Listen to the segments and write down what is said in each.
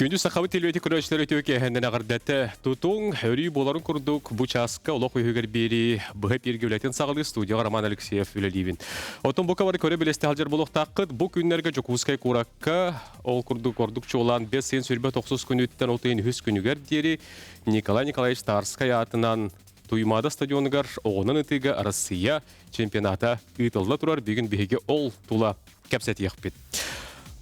Күндү сахабыт телевети көрөөччүлэр үтүө киэһэннэн эҕэрдэтэ тутуҥ, өрүү буоларын курдук бу чааска олох үһүгэр биэрии быһа эпииргэ үлэтин саҕалыы студияҕа Роман Алексеев үлэлиибин. Оттон бука бары көрө билэсте сылдьар буолуохтааххыт. Бу күннэргэ Дьокуускай куоракка ол курдук ордук чуолаан 5 ыйын 29 күнүттэн от ыйын үһүс күнүгэр диэри Николай Николаевич Тарскай аатынан Туймаада стадионугар оҕонон ытыыга Россия чемпионата ыытылла турар. Бүгүн биһиги ол тула кэпсэтиэхпит.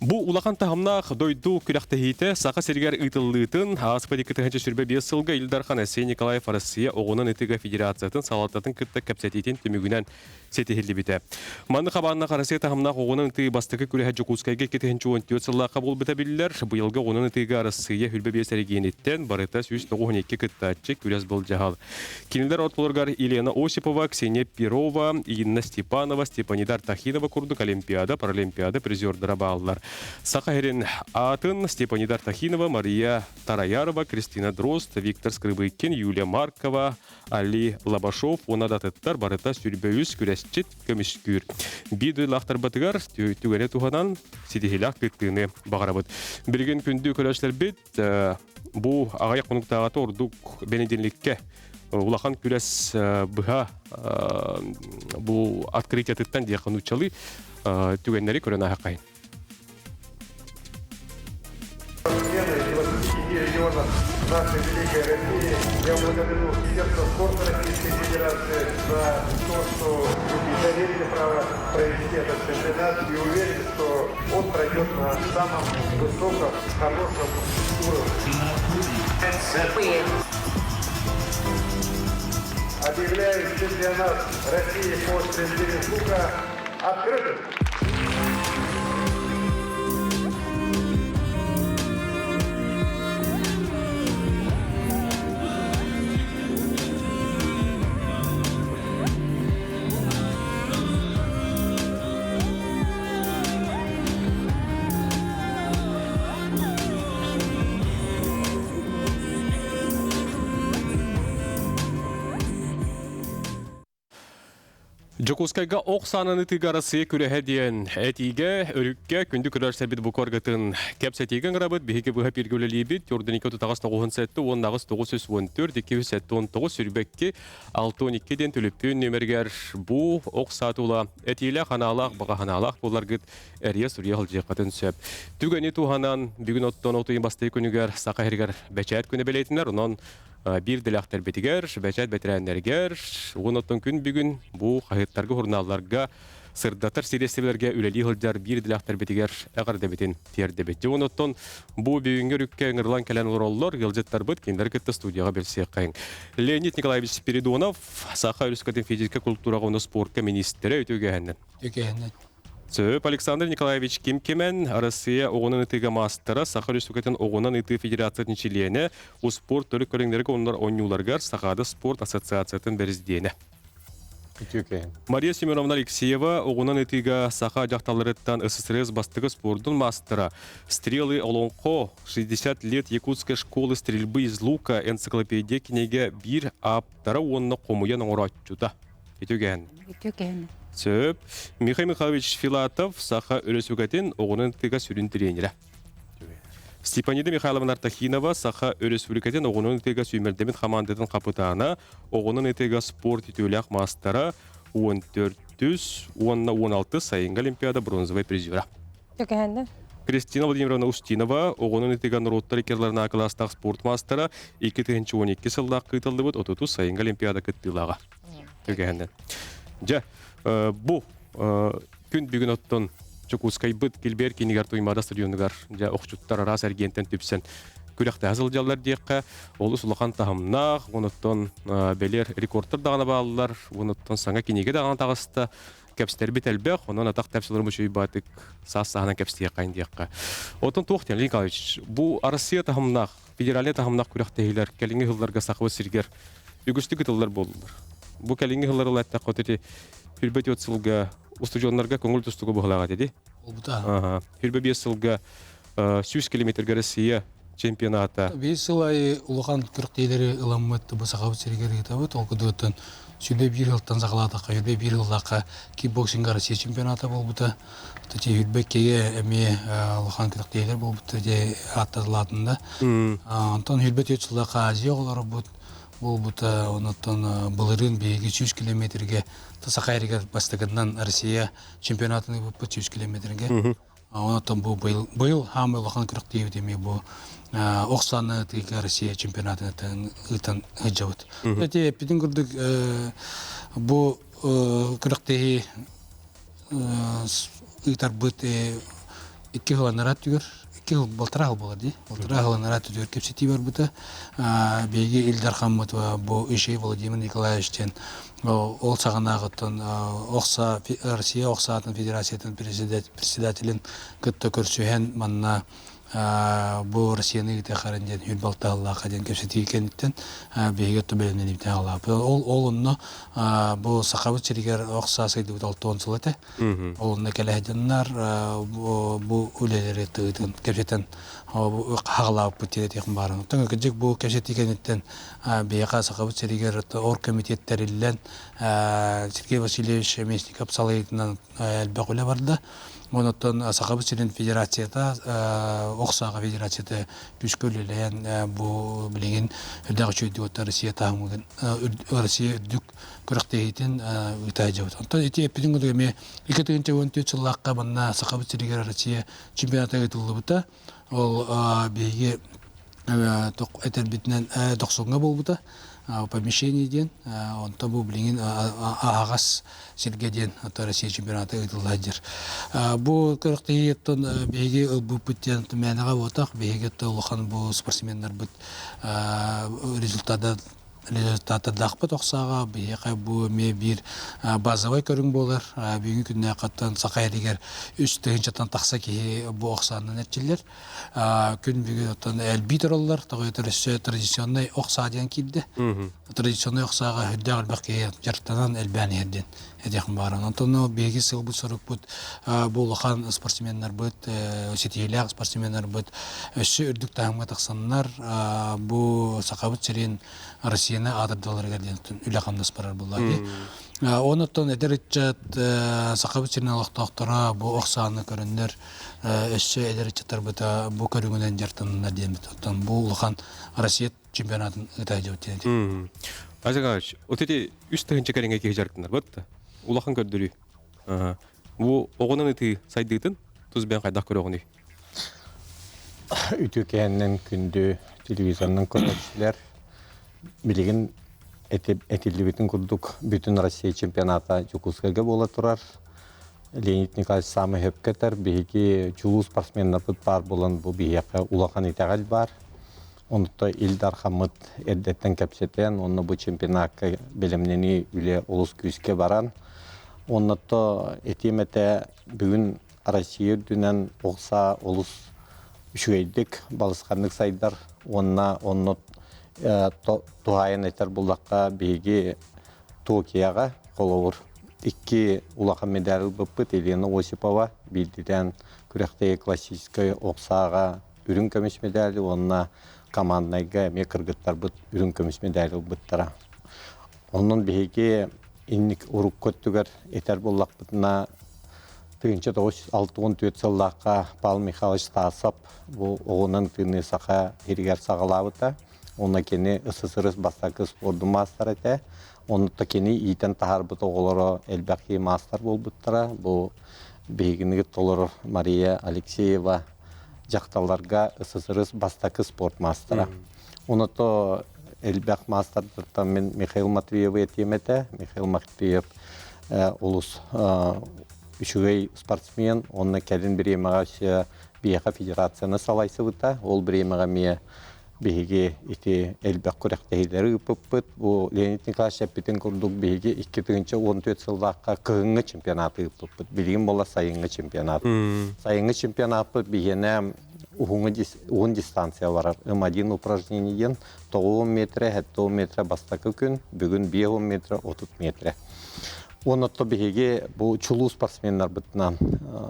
Бу улахан таһымнаах дойду күрэхтэһиитэ Саха сиригэр ыытыллыытын ааспыт 2025 сылга Ил Дархан Айсен Николаев Россия оҕунан ытыыга федерациятын салалтатын кытта кэпсэтиитин түмүгүнэн ситиһиллибитэ. Маннык хабааннаах Россия таһымнаах оҕунан ытыы бастакы күрэһэ Дьокуускайга 2014 сыллаахха буолбута биллэр. Быйылгы оҕунан ытыыга Арассыыйа 25 эрэгийиэниттэн барыта 192 кыттааччы күрэс былдьаһал. Кинилэр ортолоругар Елена Осипова, Ксения Перова, Инна Степанова, Степанида Артахинова курдук Олимпиада, Паралимпиада призердара бааллар. Саха сирин аатын Степанида Артахинова, Мария Тараярова, Кристина Дрозд, Виктор Скрыбыкин, Юлия Маркова, Али Лабашов уонна да атыттар барыта сүрбөүс күрэсчит көмүскүүр. Биир дойдулаахтарбытыгар түгэни туһанан ситиһиилээх кыттыыны баҕарабыт. Билигин күндү көрөөччүлэрбит бу аҕыйах хонуктааҕыта ордук бэнидиэнньиккэ улахан күрэс быһа бу открытиятыттан диэххэ нууччалыы түгэннэри көрөн ааһаххайын. регионов нашей великой России. Я благодарю Министерство спорта Российской Федерации за то, что доверили право провести этот чемпионат и уверен, что он пройдет на самом высоком, хорошем уровне. Объявляю чемпионат России по стрельбе из лука открытым. Дьокуускайга ох саанан ытыыга Арассыыйа күрэһэ диэн этиигэ, өрүккэ күндү көрөр сэрбит букоргытын кэпсэтиигэ ыҥырабыт. Биһиги быһа бииргэ үлэлиибит. Төрдүнүкэ тутаҕас тоҕуһун сэтти уонна аҕыс тоҕус үс уон төрт, икки үс сэттэ уон тоҕус, сүүрбэкки алта уон икки диэн түлүппүн нүөмэригэр бу ох саатула этиилээх, анаалаах, баҕа санаалаах буоларгыт эрийэ суруйа сылдьыаххытын сөп. Түгэни туһанан бүгүн оттон от ыйын бастакы күнүгэр Саха сиригэр бэчээт күнэ бэлиэтинэр. Онон биир дэлэхтэрбитигэр, бэчээт бэтэрээннэригэр, уон оттон күн бүгүн бу хаһыаттарга, журналларга сырдатар сириэстибэлэргэ үлэлии сылдьар биир идэлээхтэрбитигэр эҕэрдэбитин тиэрдэбит. Дьэ, оттон бу бүгүҥҥү өрүккэ ыҥырылан кэлэн олороллор ыалдьыттарбыт, кинилэри кытта студияҕа билсиэххэйиҥ. Леонид Николаевич Спиридонов, Саха Өрүскэтин физическэй культураҕа уонна спортка министрэ үтүө үгэһинэн. Үгэһинэн. Сөп Александр Николаевич Ким-Кимэн, Россия оҕунан ытыыга маастара, Саха Республикатын оҕунан ытыы федерациятын чилиэнэ, успуорт төрүт көрүҥнэргэ уонна оонньууларыгар Сахаада спорт ассоциациятын бэрэсидьиэнэ. Мария Семеновна Алексеева оҕунан ытыыга саха дьахталларыттан СССР бастакы спордун маастара, «Стрелы Олоҥхо. 60 лет якутской школы стрельбы из лука» энциклопедия кинигэ биир ааптара уонна хомуйан оҥорооччута. Үтүгэн. Үтүгэн. Сөп. Михаил Михайлович Филатов Саха Өрөспүүбүлүкэтин оҕунан ытыыга сүрүн тренерэ. Степанида Михайловна Артахинова Саха Өрөспүүбүлүкэтин оҕунан ытыыга сүүмэрдэммит хамаандатын хапытаана, оҕунан ытыыга спорт үтүөлээх маастара, 14 уонна 16 сайыҥҥы Олимпиада бронзовай призера. Түгэһэннэ. Кристина Владимировна Устинова оҕунан ытыыга норуоттар иккилэринэ кылаастаах спорт маастара, 2012 сыллаах ыытыллыбыт 30 сайыҥҥы Олимпиада кыттыылааҕа. Түгэһинэн. Дьэ, бу күн бүгүн оттон Дьокуускайбыт Килбиэр киинигэр Туймаада стадионугар дьэ охчуттар араас эргиэнтэн түпсэн күрэхтэһэ сылдьаллар диэххэ олус улахан таһымнаах, оттон бэлиэр рекордтар даҕаны бааллар, оттон саҥа кинигэ даҕаны таҕыста, кэпсэтэрбит элбэх, онон атах тэпсэлэрим үчүгэй саас сааһынан кэпсиэххэйин диэххэ. Оттон туох диэн, Николаевич, бу Россия таһымнаах, федеральнай таһымнаах күрэхтэһиилэр кэлиҥҥи сылларга Сахабыт сиригэр үгүстүк ытыллар буоллулар. Бу кэлиҥҥи сыллар ыла эттэххэ ити хүрбэ түөрт сылга устудьуоннарга көҥүл тустууга быһылааҕа ити. Буолбута. Хүрбэ биэс сылга 100 километрга Россия. чемпионата. Биир сыл аайы улахан күрэхтэһиилэри ыламмыт бу Сахабыт сиригэр ыытабыт. Ол курдук 21 сылтан саҕалаатахха, 21 сыллаахха кикбоксинга Россия чемпионата буолбута. Сүүрбэ иккигэ эмиэ улахан күрэхтэһиилэр буолбуттар дьэ ааттатылаатында. Онтон 24 сыллаахха Азия оҕолоробут буолбута. Онтон былырыын биһиги 100 километргэ Саха сиригэр бастакынан Россия чемпионатын ыыппыппыт 100 километргэ. Онтон бу быйыл быйыл хаамай улахан күрэхтэһиибит эмиэ бу ох сааны ытыыга Россия чемпионатын ыытан сылдьабыт. Эти эппитин курдук бу күрэхтэһии ыытарбыт 2 сыл анараа өттүгэр 2 сыл балтараа сыл буолар дии. Балтараа сыл анараа өттүгэр кэпсэтии барбыта. Биһиги Ил Дархаммыт бу Ишей Владимир Николаевич диэн ол саҕанааҕыттан охса Россия ох саатын федерациятын председателин кытта көрсүһэн манна бу Россияны ыытыаххарын диэн үр балтаһаллаахха диэн кэпсэтии кэнниттэн биһиги өттө бэлэмнэниибитин аҕалаабыт. Ол ол онно бу Сахабыт сиригэр ох саа сайдыбыт 60 сыл этэ. Ол онно кэлэ дьоннор бу үлэлэри тыытын кэпсэтэн хаҕалаабыппыт диэн баарын. Оттон кырдьык бу кэпсэтии кэнниттэн биһиэхэ Сахабыт сиригэр оргкомитет тэриллэн Сергей Васильевич Местников салайыытынан элбэх үлэ барда. Онон Сахабыт сирин федерацията, ох сааҕа федерацията күүскэ үлэлээн бу билигин үрдээх үчүгэйдик Россия таһымыгын Россия үрдүк күрэхтэһиитин ыыта сылдьабыт. Онтон ити эппитин курдук эмиэ 2014 сыллаахха манна Сахабыт сиригэр Россия чемпионата ыытыллыбыта. Ол биһиги этэрбитинэн дохсуҥҥа буолбута помещение диэн онто бу билигин аһаҕас сиргэ диэн Россия чемпионата ыытылла сылдьар. Бу күрэхтэһииттэн биһиги ылбыппыт диэн мээнэҕэ буотах биһиги улахан бу спортсменнарбыт результата результаттардаахпыт охсааҕа биһиэхэ бу эмиэ биир базовай көрүҥ буолар. Бүгүҥҥү күннээххиттэн Саха сиригэр 3 тыһыынчаттан тахса киһи бу ох саанан эрчиллэр. Күн бүгүн оттон элбии тураллар. Тоҕо өссө традиционнай ох саа диэн киирдэ. Традиционнай ох сааҕа үрдээх элбэх киһи дьарыктанан элбээн иһэр диэн этиэхим бааран. Онтон биһиги сыалбыт-сорукпут бу улахан спортсменнарбыт, ситиһиилээх спортсменнарбыт өссө үрдүк таһымҥа тахсаннар бу Сахабыт сирин Россияны аатырдаларыгар диэн үлэ-хамнас барар буолла дии. Онуттан эдэр ыччат Сахабыт сирин олохтоохторо бу ох сааны көрөннөр өссө эдэр ыччаттарбыта бу көрүҥүнэн дьарыктананнар диэммит. Оттон бу улахан Россия чемпионатын ыыта дьыбыт диэн. Азия Иванович, вот эти 3 тыһыынча кэриҥэ киһи дьарыктанар бытта. Улахан көрдөрүү. Бу оҕонон ытыы сайдыытын тус бэйэҥ хайдах көрөҕүнүй? Үтүөкээннэн күндү телевизорынан көрөөччүлэр билигин этиллибитин курдук бүтүн Россия чемпионата Дьокуускайга буола турар. Леонид Николаевич саамай сөпкө этэр, биһиги чулуу спортсменнарбыт баар буолан бу биһиэхэ улахан итэҕэл баар. Онто Ил Дархаммыт эрдэттэн кэпсэтэн, онно бу чемпионакка бэлэмнэнии үлэ олус күүскэ баран, онното этиэм этэ бүгүн Россия үрдүнэн ох саа олус үчүгэйдик, балысханнык сайдар уонна онно туһаайан этэр буллахха биһиги Токиоҕа холобур икки улахан медаль ылбыппыт Елена Осипова биирдиилээн күрэхтэһии классическай ох сааҕа үрүҥ көмүс медали уонна команднайга эмиэ кыргыттарбыт үрүҥ көмүс медали ылбыттара. Онон биһиги инник урукку өттүгэр этэр буоллахпытына 1964 сыллаахха Павел Михайлович Стасов бу оҕунан тыыныы саха сиригэр саҕалаабыта. Онно кини СССР бастакы спордун маастара этэ. Онно кини иитэн таһаарбыт оҕолоро элбэх киһи маастар буолбуттара. Бу биһигини толорор Мария Алексеева дьахталларга СССР бастакы спорт маастара. Оното элбэх маастардартан мин Михаил Матвеевы этиэм этэ. Михаил Матвеев олус үчүгэй спортсмен, онно кэлин бириэмэҕэ биһиэхэ федерацияны салайсыбыта. Ол бириэмэҕэ эмиэ биһиги ити элбэх күрэхтэһиилэри ыыппыппыт. Бу Леонид Николаевич эппитин курдук биһиги 2014 сыллаахха кыһыҥҥы чемпионаты ыыппыппыт. Билигин буолла сайыҥҥы чемпионат. Сайыҥҥы чемпионаппыт биһиэнэ уһун дистанция барар. М1 упражнение диэн 9 метрэ, 7 метрэ бастакы күн, бүгүн 5 метрэ, 30 метрэ. Оннотто биһиги бу чулуу спортсменнарбытынан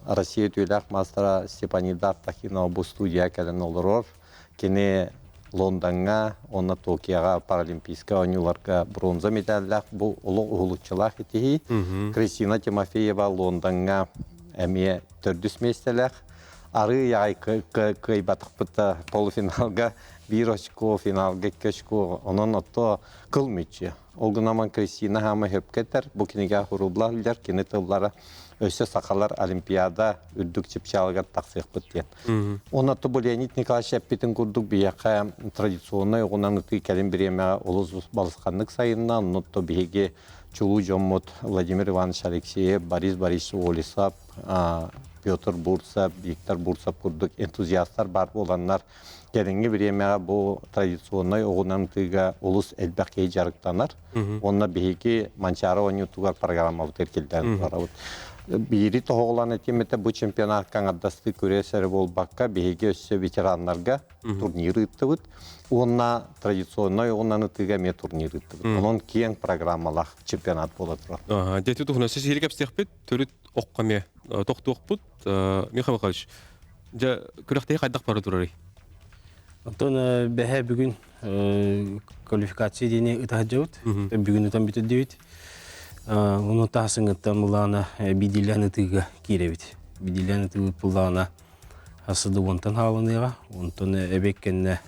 Россия түүлээх маастара Степанида Артахинова бу студия кэлэн олорор. Кини Лондоҥҥа уонна Токиоҕа Паралимпийскай оонньууларга бронза медаллаах бу олох уһулуччулаах итиһии. Кристина Тимофеева Лондоҥҥа эмиэ төрдүс миэстэлээх. Арыы аҕай кыайбатахпыт да полуфиналга биир очко, финалга икки очко. Онон отто кыл мүччү. Ол гынан Кристина хаама хөпкө этэр, бу кинигэ хурублаах үллэр, кини тыллара өссө сахалар Олимпиада үрдүк чыпчаалыгар тахсыахпыт диэн. Онно бу Леонид Николаевич эппитин курдук биһиэхэ традиционнай оҕунан ытыы кэлин бириэмэҕэ олус балысханнык сайынна. Онно биһиги чулуу дьоммут Владимир Иванович Алексеев, Борис Борисович Олесов, Петр Бурцев, Виктор Бурцев курдук энтузиастар баар буоланнар кэлиҥҥи бириэмэҕэ бу традиционнай оҕунан ытыыга олус элбэх киһи дьарыктанар. Уонна биһиги Манчаары оонньуутугар программабытыгар киллэрэн турарабыт. Биири тоһоҕолоон этиэм этэ, бу чемпионатка аҥардастыы күрэс эрэ буолбакка, биһиги өссө ветераннарга турнир ыыттыбыт. Уонна традиционнай оҕунан ытыыга эмиэ турнир ыыттыбыт. Онон киэҥ программалаах чемпионат буола турар. Дьэ, туһунан сиһилии кэпсиэхпит. Төрүт окко эмиэ тохтуохпут. Михаил Михайлович, дьэ, күрэхтэһии хайдах бара турарый? Онтон бэһэ бүгүн квалификация диэни ытаһдьабыт. Бүгүн ытан бүтэрдибит. Ону таһсыҥыттан булаана бидилээн ытыыга киирэбит. Бидилээн ытыыбыт буллаҕына хасыды уонтан хаалыныаҕа. Онтон эбэккэннэ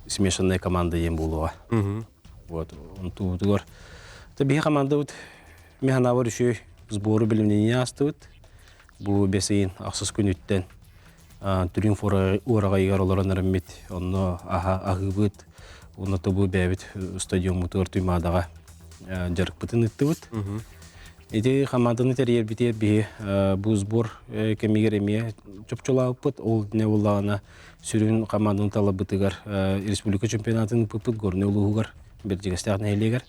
смешанная команда диэн буолуоҕа. Вот, онтубутугар биһи командабыт Мин санаабар үчүгэй сбору бэлэмнэнии аастыбыт. Бу бэс ыйын ахсыс күнүттэн Триумф уораҕайыгар олорон эрэммит. Онно аһа аһыыбыт. Уонна тобу бэйэбит стадиоммутугар Туймаадаҕа дьарыкпытын ыыттыбыт. Ити хамаанданы тэрийэрбитигэр биһи бу сбор кэмигэр эмиэ чопчулаабыппыт. Ол не буоллаҕына сүрүн хамаанданы талабытыгар республика чемпионатын ыыппыппыт Горнай улууһугар Бэрдьигэстээх нэһилиэгэр.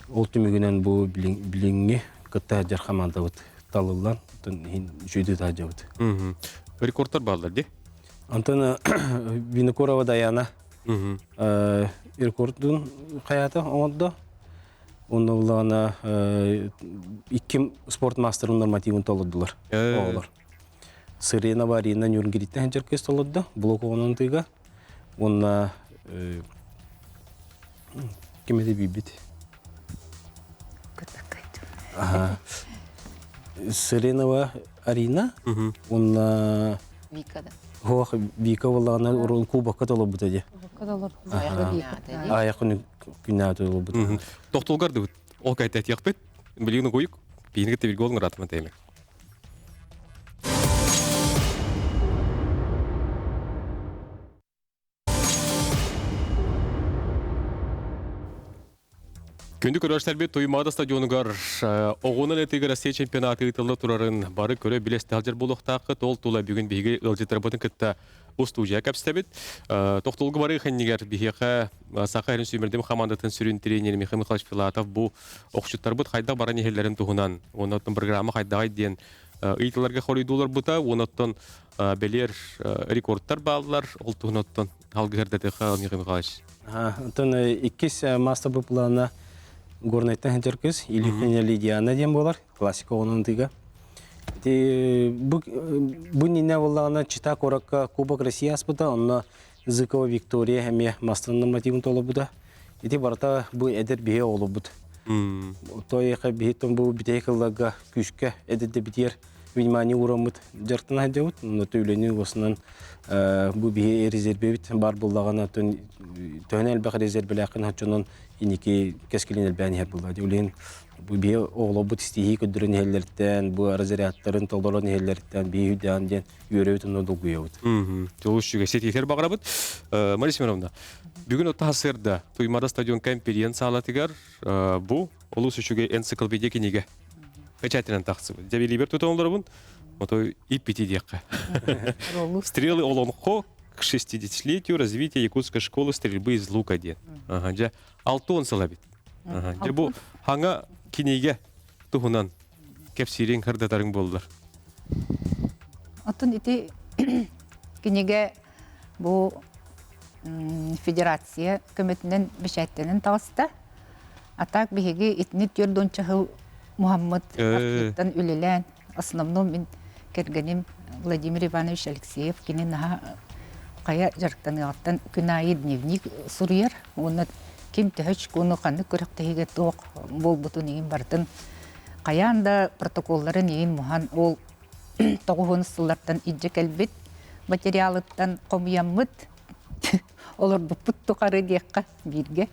Ол түмүгүнэн бу билиҥҥи кытта сылдьар хамаандабыт талыллан, иһин үчүгэйдик сылдьабыт. Рекордтар бааллар дии? Антон Винокурова Даяна рекордун хайаата оҥордо. Онно буллаҕына икки спорт мастерын нормативын толордулар оҕолор. Сырена Арина Нюрнгириттэн сылдьар кыыс толордо, блок оҕонон тыыга. Уонна ким этэ биирбит? Сыренова Арина уонна Вика да. Хуох Вика буоллаҕына урун кубокка толорбута дии. Кубокка толорбут. Аайах күннээх толорбут. Тохтулгар дыбыт. Ол кайтатиахпыт. Билигин угуйук. Биһиги тибилге олуҥ ыраатма тэмэ. Күндү көрөөччүлэрбит Туймаада стадионугар оҕунан этигэ Россия чемпионаты ыытылла турарын бары көрө билэ сылдьар буолуохтааххыт. Ол тула бүгүн биһиги ыалдьыттарбытын кытта устуудьуйа кэпсэтэбит. Тохтолго барыы хэннигэр биһиэхэ Саха эрин сүүмэрдим хамаандатын сүрүн тренер Михаил Михайлович Филатов бу охчуттарбыт хайдах баран иһэллэрин туһунан уонна оттон программа хайдаҕай диэн ыйытыларга хоруйдууларбыта уонна оттон бэлиэр рекордтар бааллар ол туһунан оттон алгыһырдатыха Михаил Михайлович. Оттон иккис мастер плана Горнайтан сылдьар кыыс Илюхина Лидиана диэн буолар, классика оҕонун тыга. Бу бу иннинэ буоллаҕына Чита куоракка Кубок России аспыта, онно Зыкова Виктория эмиэ мастер нормативын толорбута. Ити барыта бу эдэр биһи оҕолорбут. Той биһи бу бүтэһик ылларга күүскэ эдэрдэ битиэр внимание уураммыт дьарыктана сылдьабыт. Онно үлэни уосунан бу биһи резервэбит бар буллаҕына төһөнө элбэх резервэлээххин оччонон инники кэскилин элбээн иһэр буолла. Үлэһин бу биһи оҕолорбут истиһии көрдөрөн иһэллэриттэн, бу разрядтарын толорон иһэллэриттэн биһи үрдээн диэн үөрөбүт онно долгуйабыт. Дьолу үчүгэй ситиһэр баҕарабыт. Мария Семеновна, бүгүн отто сарсыарда Туймаада стадион конференц саалатыгар бу олус үчүгэй энциклопедия кинигэ печатынан тахсыбыт. Дьэ билибер тутан олоробун, ото иппити диэххэ. Стрелы Олонхо к 60-летию развития якутской школы стрельбы из лука диэн. Ага, дьэ, алтон сыл эбит. Ага, дьэ бу хаҥа кинигэ туһунан кэпсиириҥ хардатарыҥ буоллар. Оттон ити кинигэ бу федерация көмөтүнэн бэчээттэнэн таҕыста. А так биһиги итини түөрт уонча сыл Муһаммыт архивтан үлэлээн, основном мин кэргэним Владимир Иванович Алексеев кини наһаа хайа дьарыктаныаҕыттан күн аайы дневник суруйар уонна ким төһө очкону ханнык күрэхтэһиигэ туох буолбутун иһин барытын хайаан да протоколларын иһин муһан ол тоҕуһун сыллартан илдьэ кэлбит материалыттан хомуйаммыт олорбуппут тухары диэххэ бииргэ.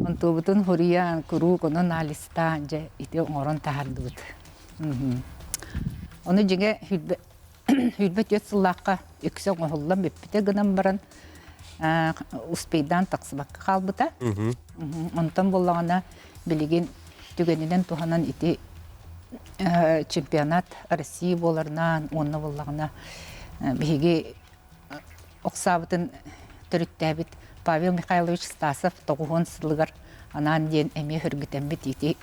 Онтуобутун хуруйан куруук ону анализтаан дьэ ити оҥорон таһаардыбыт. Ону дьиҥэ 24 сыллаахха үксэ оҥоһуллан бүппүтэ гынан баран успейдаан тахсыбакка хаалбыта. Онтон буоллаҕына билигин түгэнинэн туһанан ити чемпионат России буоларынан уонна буоллаҕына биһиги охсаабытын төрүттээбит Павел Михайлович Стасов тоҕуһуон сылыгар анаан диэн эмиэ хөргүтэммит ити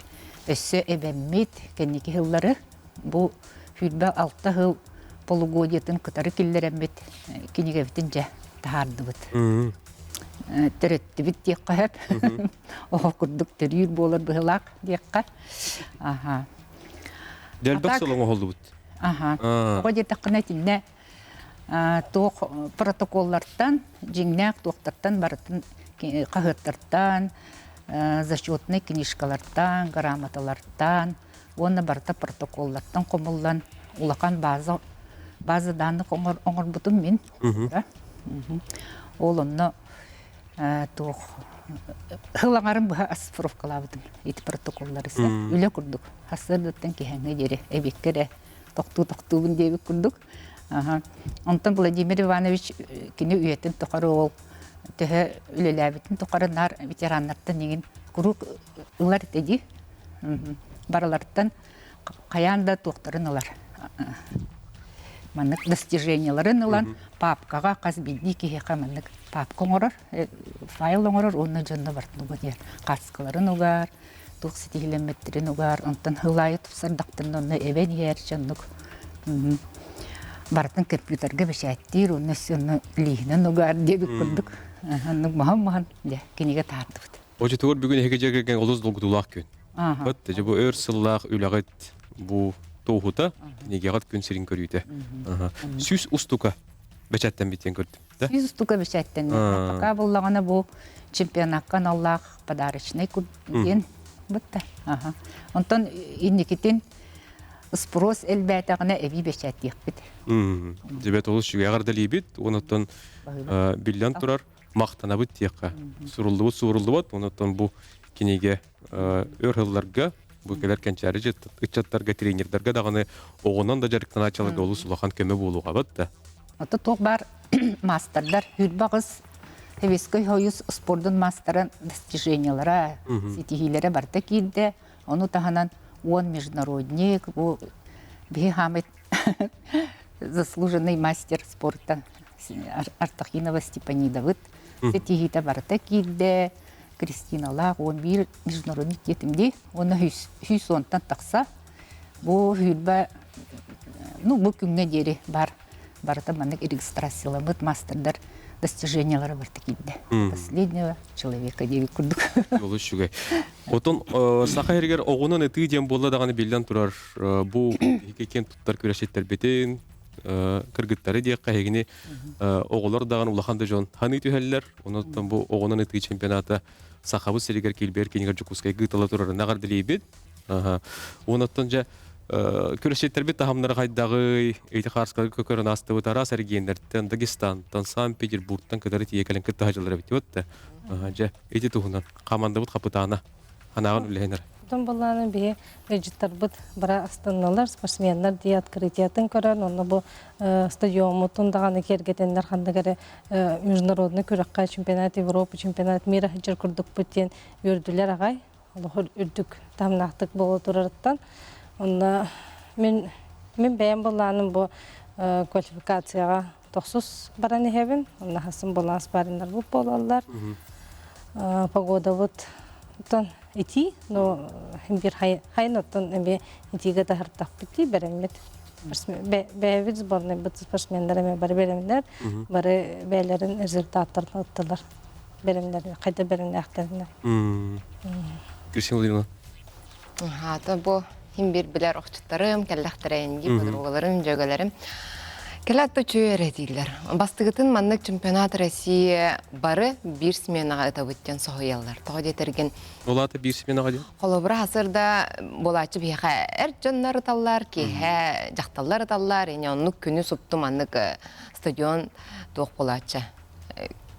өссө эбэммит кэнники сыллары бу 26 сыл полугодиетын кытары киллэрэммит кинигэбитин дьэ таһаардыбыт. Төрөттүбүт диэххэ сөп. Оҕо курдук төрүүр буолар быһылаах диэххэ. Аха. Дэлбэх сыл оҥоһуллубут. Аха. Оҕо диэтэххинэ итиннэ туох протоколлартан, дьиҥнээх туохтартан барытын хаһыаттартан, зачетнай книжкалартан, грамоталартан уонна барыта протоколлартан хомуллан улахан база база данных оҥорбутум мин. Ол онно туох сыл аҥарын быһа оцифровкалаабытым ити протоколлары үлэ курдук сарсыардаттан киэһээҥҥэ диэри эбиэккэ эрэ тохтуу-тохтуубун диэбит курдук. Онтон Владимир Иванович кини үйэтин тухары ол төһө үлэлээбитин тухары наар ветераннартан иҥин куруук ылар этэ дии. Барыларыттан хайаан да туохтарын ылар. Маннык достижениеларын ылан папкаҕа хас биирдии киһиэхэ маннык папка оҥорор, файл оҥорор уонна дьонно барытын уган иһэр. Кааскаларын угар, туох ситиһилэммиттэрин угаар, онтон сыл аайы тупсардахтарына онно эбэн иһэр дьоннук барытын компьютерга бэчээттиир уонна өссө онно лииһинэн угаар диэбит курдук оннук маһан-маһан дьэ кинигэ таһаардыбыт. Оччотугар бүгүн эһиги дьиэ кэргэн олус долгутуулаах күн. Вот дьэ бу өр сыллаах үлэҕит бу туоһута кинигэҕит күн сирин көрүүтэ. 100 устука бэчээттэммит диэн көрдүм. 100 устука бэчээттэннэ. Пока буллаҕына бу чемпионакка аналлаах подарочнай диэн бытта. Онтон инникитин спрос элбээтэҕинэ эбии бэчээттиэхпит. Дебет олус үчүгэй эҕэрдэлиибит. Онуттан биллэн турар махтанабыт диэххэ. Суруллубут сууруллубат. Онуттан бу кинигэ өр сылларга бу кэлэр кэнчээри ыччаттарга, тренердарга даҕаны оҕонон да дьарыктанааччыларга олус улахан көмө буолуоҕа да. Ото туох баар маастардар хүрбаҕыс Советский Союз спордун маастарын достижениелара, ситиһиилэрэ барыта киирдэ. Ону таһынан уон международник, бу биһи хаамыт заслуженный мастер спорта Артахинова Степанидовыт ситиһиитэ барыта киирдэ. Кристиналаах 11 международник диэтим дии. Уонна 110-тан тахса. Бу сүүрбэ, ну бу күҥҥэ диэри бар барыта маннык регистрацияламмыт мастердар достижениялара барыта киирдэ. Последнего человека диэбит курдук. Олус үчүгэй. Отон саха сиригэр оҕунан ытыы диэн буолла даҕаны биллэн турар бу киэн туттар күрэсчиттэрбитин кыргыттары диэххэ эһигини оҕолор даҕаны улахан да дьон ханыы түһэллэр. Онон бу оҕунан ытыы чемпионата Сахабыт сиригэр килбиэр кинигэр Дьокуускайга ыытылла турарын эҕэрдэлиибит. Онон дьэ күрэсчиттэрбит таһымнара хайдаҕый, ити хаарскаларга көкөрөн аастыбыт араас эргиэннэртэн, Дагестантан, Санкт-Петербургтан кытары тиийэ кэлэн кытта сылдьаллар эбит да. Дьэ, ити туһунан хамандабыт хапытаана анаҕын үлэһинэр. Оттон былааны биһи ыалдьыттарбыт бара астанналар, спортсменнар дии открытиятын көрөн, онно бу стадиоммутун даҕаны киэргэтэннэр ханнык эрэ международный күрэххэ чемпионат Европы, чемпионат мира сылдьар курдукпут диэн үөрдүлэр аҕай. Олох үрдүк таһымнаахтык буола турарыттан. Онно мин мин бэйэм былааным бу квалификацияҕа тохсус баран иһэбин. Онно хасын былаас бариннарбыт буолаллар. Погодабыт оттон итии, но бир хайын оттон эми итиигэ таһыртахпыт дии бэрэммит. Бэйэбит сборнайбыт спортсменнар эми бары бэлэмнэр, бары бэйэлэрин результаттарын ыттылар. Бэлэмнэр, хайда бэлэмнээхтэринэ. Кристина Владимировна. Аата бу хим бир билэр охчуттарым, кэллэхтэрин, подругаларым, дьөгөлөрүм. Кэлэ атта үчүгэй эрэ дииллэр. Бастыгытын маннык чемпионат России бары биир сменаҕа ытабыт диэн соһуйаллар. Тоҕо диэтэргин Ол аата биир сменаҕа диэн? Холобура хасырда буолааччы биһиэхэ эр дьоннор ыталлар, киэһэ дьахталлар ыталлар, ини оннук күнү супту маннык стадион туох буолааччы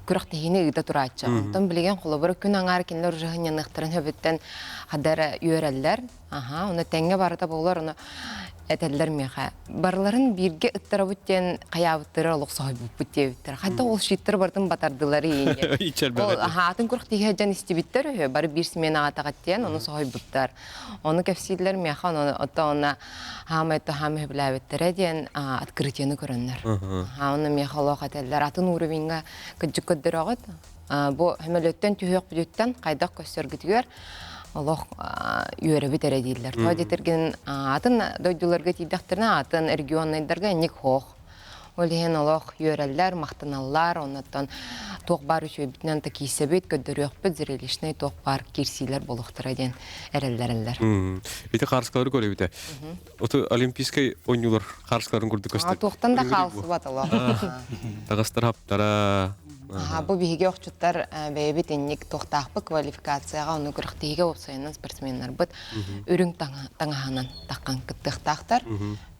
күрэхтэһиини ыыта турааччы. Онтон билигин холобура күн аҥаар кинилэр уже сынньаныахтарын сөбүттэн хадара үөрэллэр. Аха, ону тэҥҥэ барыта буолар, ону этэллэр миэхэ. Барыларын бииргэ ыттарабыт диэн хайаабыттары олох соһуйбуппут диэбиттэр. Хайдах ол щиттары барытын батардылар иин. Ол аһаатын күрэхтэһии дьон истибиттэр үһү, бары биир сменаҕа атаҕат диэн, ону соһуйбуттар. Ону кэпсииллэр миэхэ, ону оттон онно хаамай то хаамай сөбүлээбиттэрэ диэн открытиены көрөннөр. Онно миэхэ олох этэллэр, атын уровеньга кырдьык көрдөрөҕүт. Бу сөмөлүөттэн түһүөхпүтүттэн хайдах көстөргүтүгэр олох үөрэбит эрэ дииллэр. Тоҕо диэтэргин атын дойдуларга тиийдэхтэринэ атын регионнайдарга инник хоох. Ол иһин олох үөрэллэр, махтаналлар, оннуттан туох баар үчүгэйбитинэн да киирсэбит, көрдөрүөхпүт, зрелищнэй туох баар киирсиилэр буолуохтара диэн эрэллэрэллэр. Ити хаарыскалары көрөбүтэ. Ото олимпийскай оонньуулар хаарыскаларын курдук көстөр. Туохтан да хаалсыбат олох. Таҕастар хаптара. Бу биһиги охчуттар бэйэбит инник туохтаахпыт квалификацияҕа ону күрэхтэһиигэ уопсайынан спортсменнарбыт үрүҥ таҥаһынан таххан кыттыахтаахтар.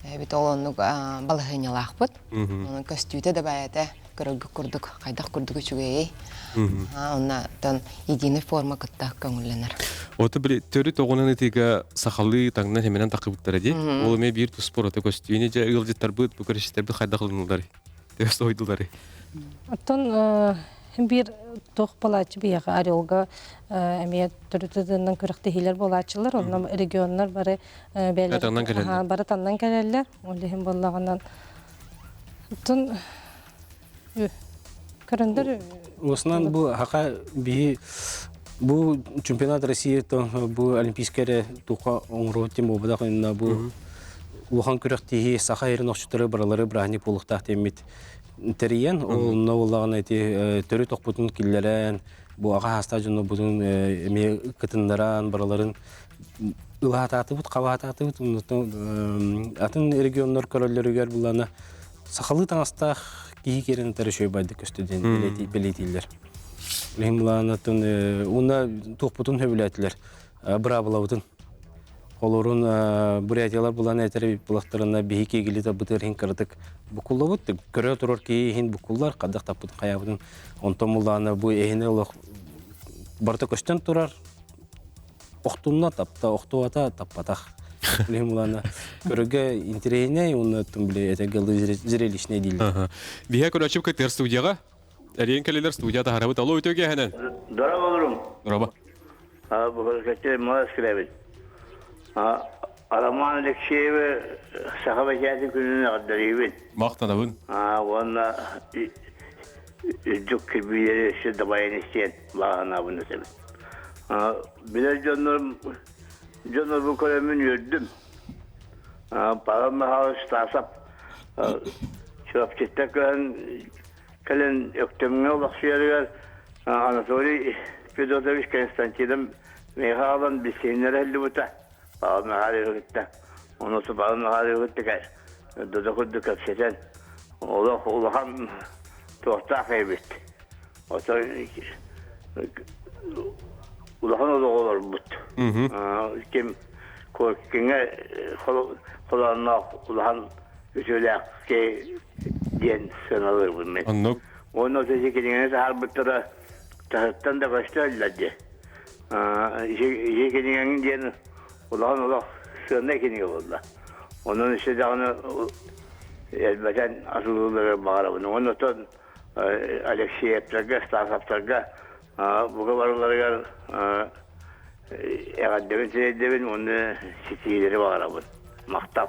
Бэйэбит ол оннук балаһыанньалаахпыт. Онон көстүүтэ да бэйэтэ көрөргө курдук хайдах курдук үчүгэйий. Оннотон единый форма кытта көҥүллэнэр. Ото били төрүт оҕунан ытыыга сахалыы таҥнан хэмэнэн тахыбыттара дии. Ол эмиэ биир туспа ураты көстүүнү дьэ ыалдьыттарбыт, бу көрүстэрбит хайдах ылыныллар? Төс сойдулары. Оттон биир туох буолааччы биһиэхэ Орелга эмиэ төрүт ытыынан күрэхтэһиилэр буолааччылар. Онно регионнар бары бэйэлэрин бары таннан кэлэллэр. Ол иһин буоллаҕынан оттон көрөндөр Уосунан бу хака биһи бу чемпионат России бу олимпийскай эрэ туха оҥоруут тем буолбатах инна бу улахан күрэхтиһии саха эрин охчуттары баралары бырааһынньык буолуохтаах диэммит тэрийэн онно буоллаҕына ити төрүт охпутун киллэрэн бу аҕа хаастаах дьоннорбутун эмиэ кытыннаран бараларын ылаатаатыбыт хабаатаатыбыт атын регионнар көрөллөрүгэр булана сахалыы таҥастаах киһи киирэн ытар үчүгэй байдык көстө диэн бэлиэтииллэр. Билигин былаанатын уонна туохпутун сөбүлээтилэр быраабылабытын. Олорун бурятиялар булан этэр булахтарына биһи киигили табытыр иһин кыратык букуллабыт көрө турар киһи иһин букуллар хадах таппытын хайабытын онтон буллаана бу эһини олох барыта көстөн турар охтунна тапта охтубата таппатах билим улана көрөгө интэриэһинэй уонна тум били этэргэ зрелищнэй дииллэр Биһэ көрөөччү кытыр студияға Эриэн кэлилер студия таһарабыт. Алло, үтө киэһэнэн. Дороба олорум. Дороба. Бу малас килэбит. Роман Алексеевы саха бэчээтин күнүн эҕэрдэлиибин. Махтанабын. Уонна үрдүк кирбиилэри өссө дабайан истиэн бааһынаабын этэбин. Билэр дьоннорум дьоннорбун көрөммүн үөрдүм. Павел Михайлович Стасов Чурапчыттан көһөн кэлэн Өктөмҥө олохсуйарыгар Анатолий Федотович Константинов миэхэ аҕалан билсиһиннэрэ сылдьыбыта. Павел Михайловиһы кытта. Ону Павел Михайловиһы кытта додо курдук кэпсэтэн олох улахан туохтаах эбит. Отой улахан олоҕу олорбут. Ким Коркиҥҥа холоонноох улахан үтүөлээх диэн сыаналыырбын мин. Оннук. Уонна ити кинигэни таһаарбыттара таһыттан да көстөллөр дии. Ити кинигэҥ диэн улахан олох сыаннай кинигэ буолла. Онон өссө даҕаны элбэтэн атылыылларыгар баҕарабын. Уонна оттон Алексеевтарга, Стасовтарга бука барыларыгар эҕэрдэбин тириэрдэбин уонна ситиһиилэри баҕарабын. Махтал.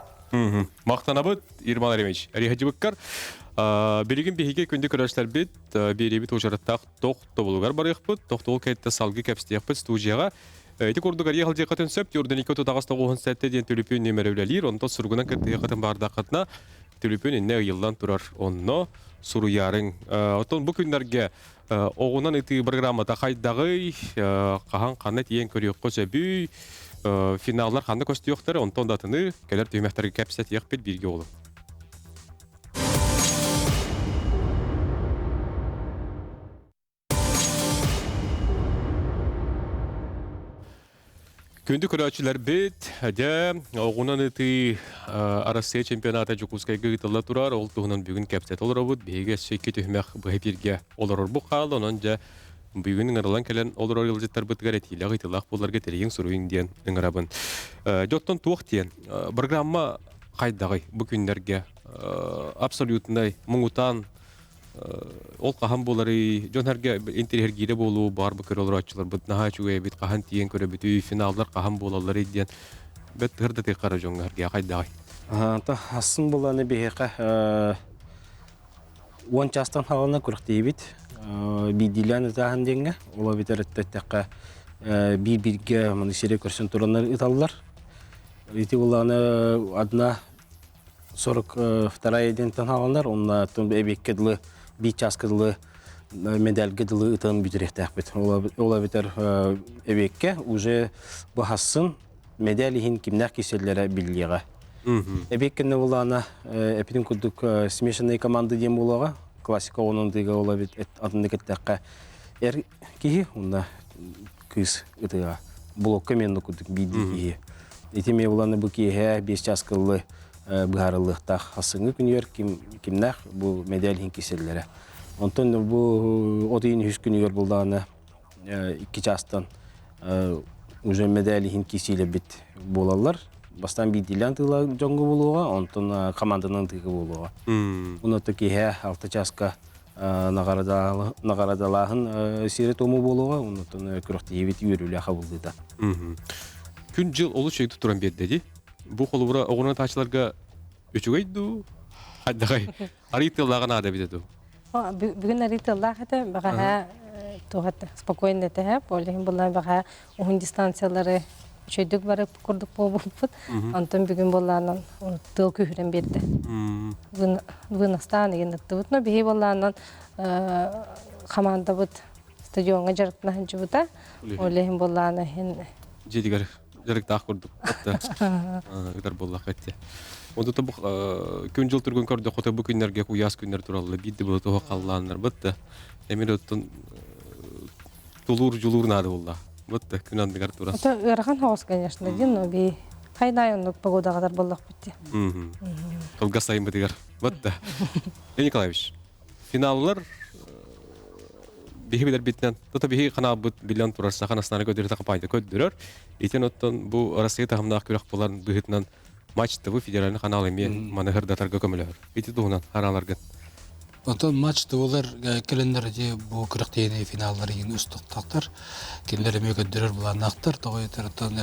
Махтанабыт, Ирман Аремович. Эриһэдьыбыккар билигин биһиги күндү көрөөччүлэрбит биэриэбит уочараттаах тохтобулугар барыахпыт. Тохтобул кэнниттэн салгыы кэпсэтиэхпит студияҕа. Ити курдук арыйа сылдьыаххытын сөп. Юрданикка тутаҕас тоҕуһун сэттэ диэн түлүпүн нүөмэрэ үлэлиир. Онтон суругунан кыттыһыаххытын баардаххытына түлүпүн иннэ ыйыллан турар. Онно суруйаарыҥ. Оттон бу күннэргэ оҕунан ытыы программата хайдаҕый, хаһан ханна тиийэн көрүөххэ сөбүй, финаллар ханна көстүөхтэрэ, онтон да атыны кэлэр түһүмэхтэргэ кэпсэтиэхпит бииргэ олуҥ. Күндү көрөөччүлэрбит, дьэ, оҕунан ытыы Арассыыйа чемпионата Дьокуускайга ыытылла турар. Ол туһунан бүгүн кэпсэтэ олоробут. Биһиги өссө икки түһүмэх быһа эпииргэ олорорбут хаалла. Онон дьэ, бүгүн ыҥырылан кэлэн олорор ыалдьыттарбытыгар этиилээх ыйытыылаах буоларга тэрийиҥ суруйуҥ диэн ыҥырабын. Дьэ, оттон туох диэн? Программа хайдаҕый бу күннэргэ? Абсолютнай, муҥутаан Ол хаһан буоларый? Дьон сэргэ интэриэһиргиирэ буолуо, баар бу көрө олорооччуларбыт наһаа үчүгэй эбит, хаһан тиийэн көрөбүтүй, финаллар хаһан буолалларый диэн бэт тыһыр да тыххара дьоҥҥо сэргэ хайдаҕай? Та асын буланы биһиэхэ 10 чаастан хаалана күрэхтэһиибит. Биирдиилээн ытааһын диэҥҥэ, ол эбэтэр эттэххэ биир-бииргэ маны сири көрсөн тураннар ыталлар. Ити буланы одна 42 диэнтэн хааланар, онно эбиэккэ дылы биир чааска дылы медальга дылы ытан бүтүрүөхтээхпит. Ол эбэтэр эбиэккэ уже быһасын медаль иһин кимнээх киселлэрэ биллиэҕэ. Эбиэккэннэ булаана эпитин курдук смешанная команда диэн буолуоҕа. Классика онон тыга ол эбит атыннык эттэххэ эр киһи уонна кыыс ытыга блокка мен курдук биирдии киһи. Ити эмиэ буланы бу киэһэ 5 час кыллы быһаарыллыахтаах. Хассыҥҥы күнүгэр ким кимнээх бу медаль иһин киселлэрэ. Онтон бу от ыйын үһүс күнүгэр булдаҕына 2 чаастан уже медаль иһин кисиилэрбит буолаллар. Бастаан биирдиилээн тыыла дьоҥҥо буолуоҕа, онтон команданан тыыга буолуоҕа. Онно киэһэ 6 чааска наҕараадалааһын сиэрэ-туому буолуоҕа, оннуттан күрэхтэһиибит үөрүүлээх абыллыыта. Күн-дьыл олус үчүгэй туран биэрдэ дии. Бу холобура оҕунан таачыларга үчүгэй дуу? Хайдаҕай? Арый тыллааҕа наада эбитэ дуу? Бүгүн арый тыллаах этэ, бэҕэһээ туох этэ, спокойно этэ, ол иһин буллаан бэҕэһээ уһун дистанциялары үчүгэйдик барып курдук буолбуппут. Онтон бүгүн буоллаанан тыал күүһүрэн биэрдэ. Выностаан игин ыттыбыт. Но биһи буоллаанан хамаандабыт стадиоҥҥа дьарыктана сылдьыбыта. Ол иһин буоллаана иһин дьиэтигэр дьарыктаах курдук ытар буоллах этте. Онто бу күн-дьыл тургун көрдөххө бу күннэргэ куйаас күннэр тураллар. Биир да туһа халлааннар бытта. Эмир оттон тулуур дьулуур наада буолла. Вот да күн анныгар турар. Это ыарахан соҕус, конечно, дин, но би хайдай оннук погодаҕатар боллохпут дии. Кылгас сайыммытыгар. Вот да. Леонид Николаевич, финаллар биһи билэрбитинэн, тута биһи ханаабыт билэн турар саха национальнай көдөрүтэ компанията көрдөрөр. Итин оттон бу Россия таһымнаах күрэх буолан быһыытынан Матч ТВ федеральный канал эмиэ маны ырдатарга көмөлөһөр. Ити туһунан харааларгын. Онтон матч ТВлар кэлэннэр ити бу күрэхтэһиини финаллар иһин устуктаахтар. Кинилэр эмиэ көрдөрөр былааннаахтар. Тоҕо этэр оттон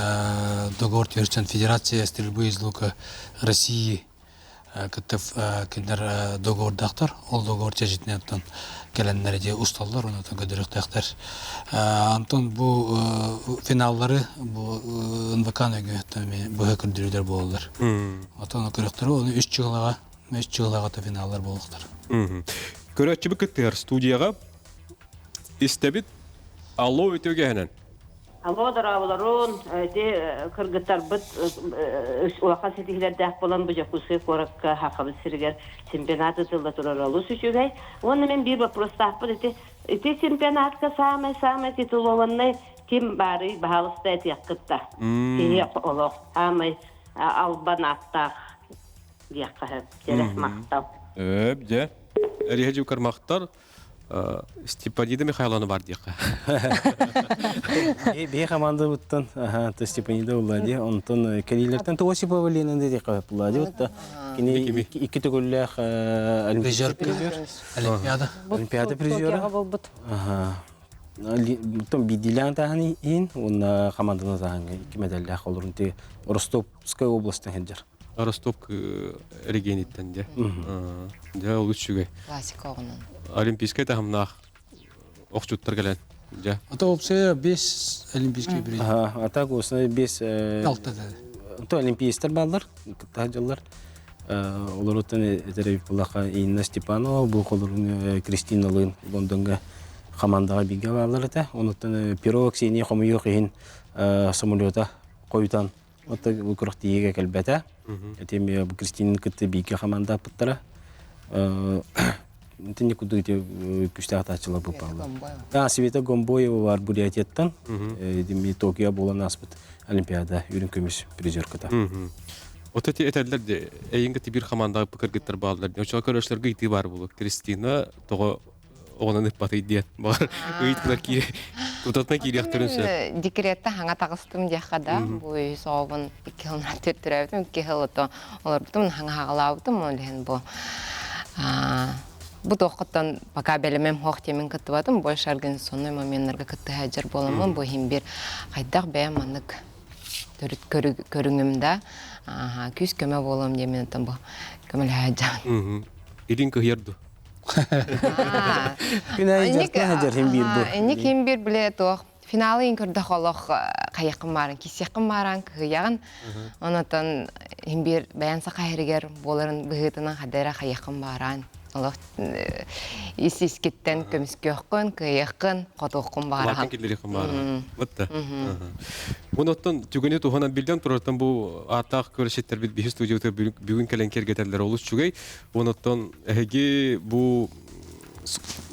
договор түһэрсэн Федерация стрельбы из лука России кытта кинилэр договордаахтар. Ол договор чэрчитинэн оттон кэлэннэр ити усталлар, онон көрдөрүөхтээхтэр. Антон бу финаллары бу НВК нөҥүө эмиэ быһа көрдөрүүлэр буолаллар. Отон көрөхтөрө оны үс чыгылаҕа үс чыгылаҕа финаллар буолуохтар. Көрөөччүбүт кыттыһар студияҕа истэбит. Алло үтүөгэһинэн. Алло, дорооболорун, ити кыргыттарбыт улахан ситиһиилэрдээх буолан бу Дьокуускай куоракка Сахабыт сиригэр чемпионат ыытылла турара олус үчүгэй. Уонна мин биир боппуруостаахпын ити ити чемпионатка саамай-саамай титулованнай ким баарый баһаалыста этиэххит да. Киһи олох саамай албан ааттаах диэххэ сөп. Дьэ, махтал. Өп, дьэ. Эриһэ дьукар махтар. Степанида Михайловна бар диэххэ. Биһи командабыттан Степанида Улади, онтон кэлиилэртэн Осипова Лена диэххэ Улади утта кини икки төгүллээх призер Олимпиада. Олимпиада призера. Оттон биирдиилээн тааһын иһин уонна команданы тааһыҥҥа икки медаллаах олорун Ростовская областан сылдьар. Ростов региониттан дьэ. Дьэ олус үчүгэй. Классика оҕунан. Олимпийскай таһымнаах охчуттар кэлэн. Дьэ. А то вообще бес олимпийский приз. А так основной бес алта То олимпийстар бааллар, кытта дьыллар. Олорутан этэр булаха Инна Степанова, бу холорун Кристина Лын Лондонга командаға биге бааллар этэ. Онуттан Перо Ксения хомуйуох иһин самолета хойутан Оттон бу күрэхтэһиигэ кэлбэтэ. Ити эмиэ бу Кристинаны кытта бииргэ хамаандааппыттара. Итинник курдук ити күүстээх атааччылар бааллар. А, Света Гомбоева бар Бурятияттан. Ити Токио буолан ааспыт. Олимпиада үрүҥ көмүс призерката. Ото ти этэллэр де эйингэ тибир хамаандаҕа кыргыттар бааллар. Очоҕо көрөшлөргө ыйтыы баар буолуо. Кристина тоҕо оҕонон ыппатый диэн баҕар ыйытылар киире тутатына киириэхтэрин сөп. Декретте хаҥа таҕыстым диэххэ да бу үс оҕобун икки сылынан төрөөбүтүм икки сыл ото олорбутум хаҥа хаҕалаабытым ол иһин бу бу туоххуттан пока бэлэмем суох диэмин кыттыбатым больше организационный моменнарга кыттыһа сылдьар буоламмын бу иһин бир хайдах бэйэм маннык төрүт көрүҥүм да күүс көмө буолуом диэмин оттон бу көмөлөһө сылдьабын. Илин кыһыйар ду? Күн аайы дьарыктана сылдьар хим биир бу. Инник хим биир биле туох финалы ин көрдөх олох хайаххын бааран киссиэххин бааран кыһыйаҕын. Онотон хим биир бэйэн саха иһэригэр буоларын быһыытынан хадара хайаххын бааран олох ис искиттэн көмүскүөххүн, кыайыаххын, хотуоххун баарахан. Улахан киллэриэххин баарахан. Бытта. Онуттан түгэни туһанан билден турартан бу ааттаах көрүсүттэрбит биһи студиябытыгар бүгүн кэлэн киэргэтэллэр олус үчүгэй. Онуттан эһиги бу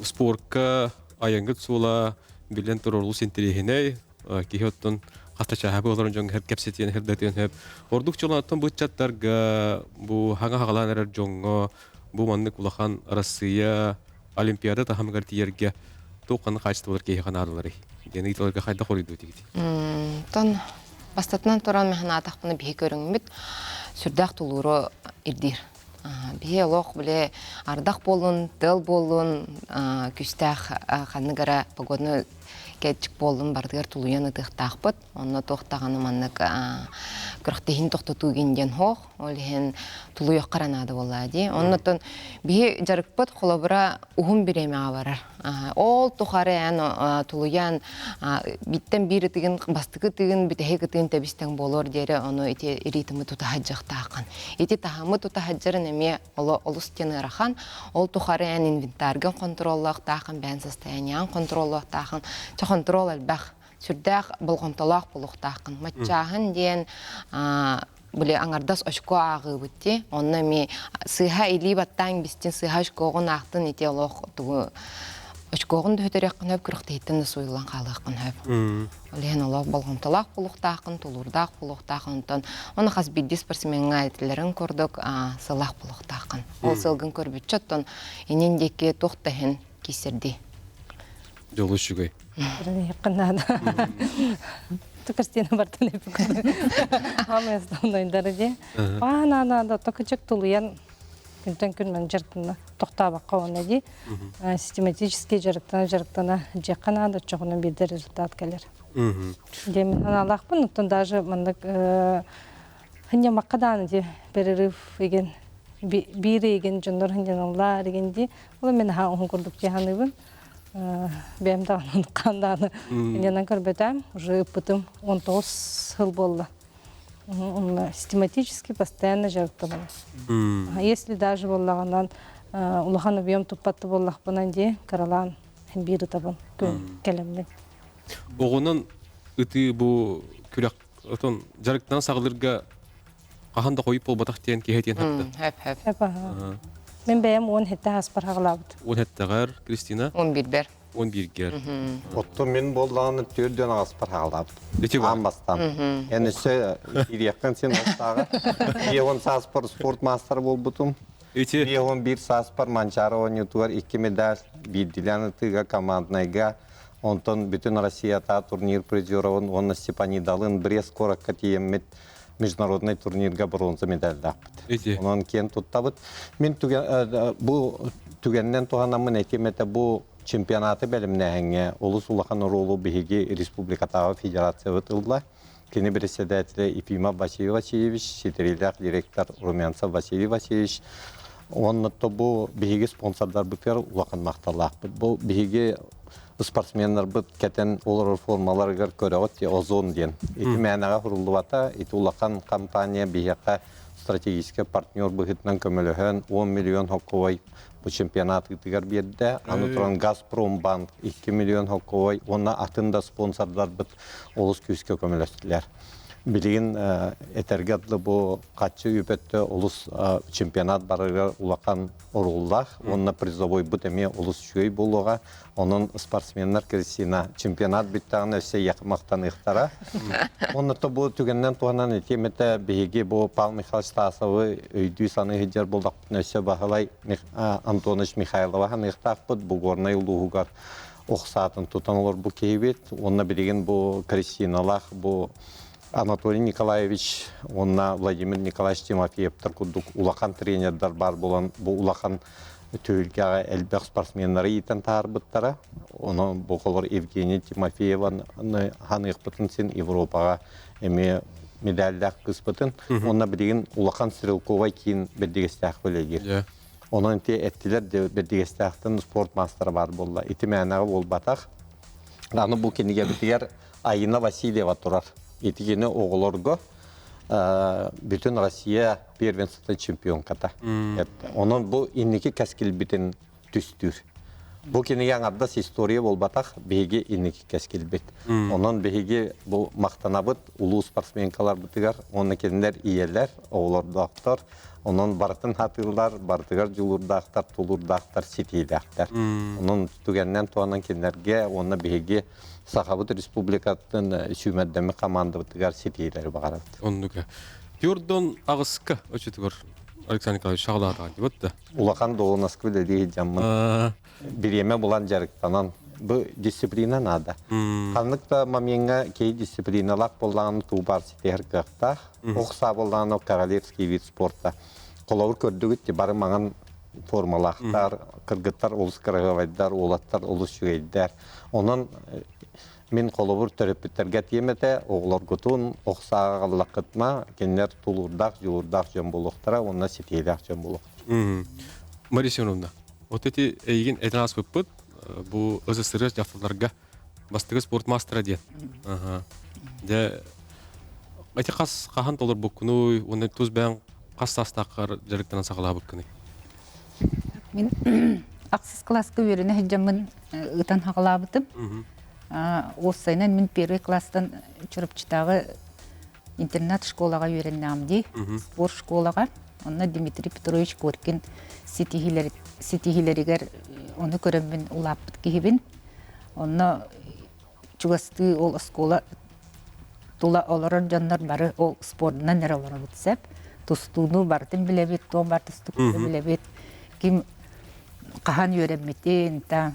спорка айаҥҥыт суола биллэн турар олус интэриэһинэй. Киһи оттон хата чааһа олорон дьон кэпсэтиэн хердатыан сөп. Ордук чолоноттон бу ыччаттарга бу хаҥа хаҕалаан эрэр дьоҥҥо бу маннык улахан Арассыыйа Олимпиада таһымыгар тиийэргэ туох ханнык хаачыстыбалар киһиэхэ наадаларый диэн ыйыталарга хайдах хоруйдуу этигит? Тон бастатынан туран мин санаатахпына биһи көрүҥмүт сүрдээх тулууру ирдиир. Биһи олох били ардах буоллун, тыал буоллун, күүстээх ханнык эрэ погодный кэлчик буоллун барытыгар тулуйан ытыахтаахпыт. Онно туох даҕаны маннык күрэхтэһиини тохтотуу гин диэн суох. Ол иһин тулуйуохха эрэ наада буоллаа дии. Оннуттан биһи дьарыкпыт холобура уһун бириэмэҕэ барар. Ол тухары эн тулуйан биттэн биир ытыгын бастакы ытыгын бүтэһик ытыгын тэбистэҥ буолуор диэри ону ити ритмы тута сылдьыахтааххын. Ити таһымы тута сылдьарын эмиэ олус диэн ыарахан. Ол тухары эн инвентарьгын хонтуруоллуохтааххын, бэйэн состояниеҕын хонтуруоллуохтааххын. Чэ хонтуруол элбэх. Сүрдээх болҕомтолоох буолуохтааххын. Матчааһын диэн били аҥардас очко ааҕыыбыт дии. Онно эмиэ сыыһа илии баттаан бистин сыыһа очкоҕун аахтын ити олох тугу очкоҕун да сүтэриэххин сөп, күрэхтэһииттэн да суйуллан хаалыаххын сөп. Ол иһин олох болҕомтолоох буолуохтааххын, тулуурдаах буолуохтааххын, онтон ону хас биирдии спортсмеҥҥа этилэрин курдук сылаах буолуохтааххын. Ол сылгын көрбүччэ оттон инин диэки туох да иһин киирсэрдии. Дьолу үчүгэй. Наада. Кристина бартан Хамы основной ди. Паана надо только чек тулуян күнтэн күн мен жарыктана тохтаабакка уонна ди систематически жарыктана жарыктана дьиэххэ наада чоҕунан биирдэ результат кэлэр. Диэмин санаалаахпын оттон даже маннык хынньамакка дааны ди перерыв igen биир igen дьоннор хынньаналлар igen ди ол мен аха уһун курдук дьаһаныыбын Бэйэм даҕаны хаан даҕаны инньэнэн көрбөтөм, уже ыппытым 19 сыл буолла. Онно систематически постоянно дьарыктанабын. Если даже буоллаҕынан улахан объем туппатты буоллахпынан дии кыралаан биир ытабын күн кэлэммин. Оҕонон ытыы бу күрэх отон дьарыктан саҕалыырга хаһан да хойут буолбатах диэн киһи этиэн сөп. Хөп хөп. Мин бэйэм уон хетте хаспар хаҕалаабыт. Уон хеттэҕэр Кристина? Он бирбер. Он биргер. Оттон мин буоллаҕына түөрдүөн аҕаспар хаҕалаабыт. Аан бастаан. Эн өссө киириэххин син ортааҕа. Биэс сааспар спорт маастара буолбутум. Ити. 51 сааспар Манчаары оонньуутугар икки медаль, биирдилээн ытыыга команднайга, онтон бүтүн Россиятаа турнир призеровын уонна Степанидалын Брест куоракка тиийэммит международный турнирга бронза медальдаахпыт. Онон киэн туттабыт. Мин бу түгэннэн туһанаммын этим этэ бу чемпионаты бэлэмнээһиҥҥэ олус улахан оруолу биһиги республикатааҕы федерациябыт ылла. Кини председателэ Ефимов Василий Васильевич, ситэриилээх директор Румянцев Василий Васильевич. Уонна то бу биһиги спонсордарбытыгар улахан махталлаахпыт. Бу биһиги спортсменнарбыт кэтэн олорор формаларыгар көрөҕүт озон диэн. Ити мээнэҕэ хуруллубата, ити улахан компания биһиэхэ стратегическай партнер быһыытынан көмөлөһөн 10 миллион хокковай бу чемпионат ыытыгар биэрдэ. Аны туран Газпромбанк 2 миллион хокковай уонна атын да спонсордарбыт олус күүскэ көмөлөстүлэр. Билигин этэргэ дылы бу хаччы үп өттө олус чемпионат барыга улахан оруоллаах уонна призовойбут эмиэ олус үчүгэй буолуоҕа. Онон спортсменнар Кристина чемпионат бүттэҕинэ өссө махтаныахтара. Онно то бу түгэннэн туһанан этиэм этэ биһиги бу Павел Михайлович Стасовы өйдүү саныы сылдьар буоллахпытына өссө Баһылай Антонович Михайлова саныахтаахпыт бу Горнай улууһугар ох саатын тутан олорбут киһибит. Уонна билигин бу Кристиналаах бу Анатолий Николаевич уонна Владимир Николаевич Тимофеевтар курдук улахан тренердар баар буолан бу улахан түһүлгэҕэ элбэх спортсменнары иитэн таһаарбыттара. Онон бу холор Евгений Тимофееваны ханыахпытын син Европаҕа эмиэ медаллаах кыыспытын. Уонна билигин улахан стрелковай киин бэрдигэстээх үлэлиир. Онон ити эттилэр де бэрдигэстээхтэн спорт маастара баар буолла. Ити мээнэҕэ буолбатах. Аны бу кинигэбитигэр Айина Васильева турар. Ити кини оҕолорго бүтүн Россия первенствотын чемпионката. Онон бу инники кэскилбитин түстүүр. Бу кинигэ аҥардас история буолбатах, биһиги инники кэскилбит. Онон биһиги бу махтанабыт улуу спортсменкаларбытыгар, уонна кинилэр ийэлэр, оҕолордоохтор, онон барытын хатыыллар, барытыгар дьулуурдаахтар, тулуурдаахтар, ситиилээхтэр. Онон түгэннэн туһанан кинилэргэ уонна биһиги Сахабыт Республикатын сүүмэрдэммит хамаандабытыгар ситиилэри баҕарабыт. Оннука. Тюрдон аҕыска очутугар Александр Николаевич шаҕалаатаҕын дии да. Улахан дуоһунаска үлэлии сылдьаммын бириэмэ булан дьарыктанан бу дисциплина наада. Ханнык да момеҥҥа киһи дисциплиналаах буоллаҕына туу баар ситиһэр кыахтаах. Ох саа буоллаҕына королевский вид спорта. Холобур көрдүгүт бары маҥан формалаахтар, кыргыттар олус кыраһыабайдар, уолаттар олус үчүгэйдэр. Онон мин холобур төрөппүттэргэ этиэм этэ, оҕолоргутун ох сааҕа аҕаллаххытына, кинилэр тулуурдаах, дьулуурдаах дьон буолуохтара уонна ситиилээх дьон буолуохтара. Мария Семеновна, вот эти эйигин этэн ааспыппыт, бу СССР дьахталларга бастакы спорт мастера диэн. Дьэ, эти хас хаһан толорбуккунуй, уонна тус бэйэҥ хас саастааххар дьарыктанан саҕалаабыккыный? Мин ахсыс кылааска үөрэнэ сылдьаммын ытан хаҕалаабытым. Уопсайынан мин первый класстан Чурапчытааҕы интернат школаҕа үөрэннэҕим дии, спорт школаҕа. Онно Дмитрий Петрович Коркин ситиһиилэригэр ону көрөммүн улааппыт киһибин. Онно чугастыы ол оскуола тула олорор дьоннор бары ол спордунан эрэ олоробут сөп. Тустууну барытын билэбит, туох бар тустууну билэбит. Ким хаһан үөрэммитин, та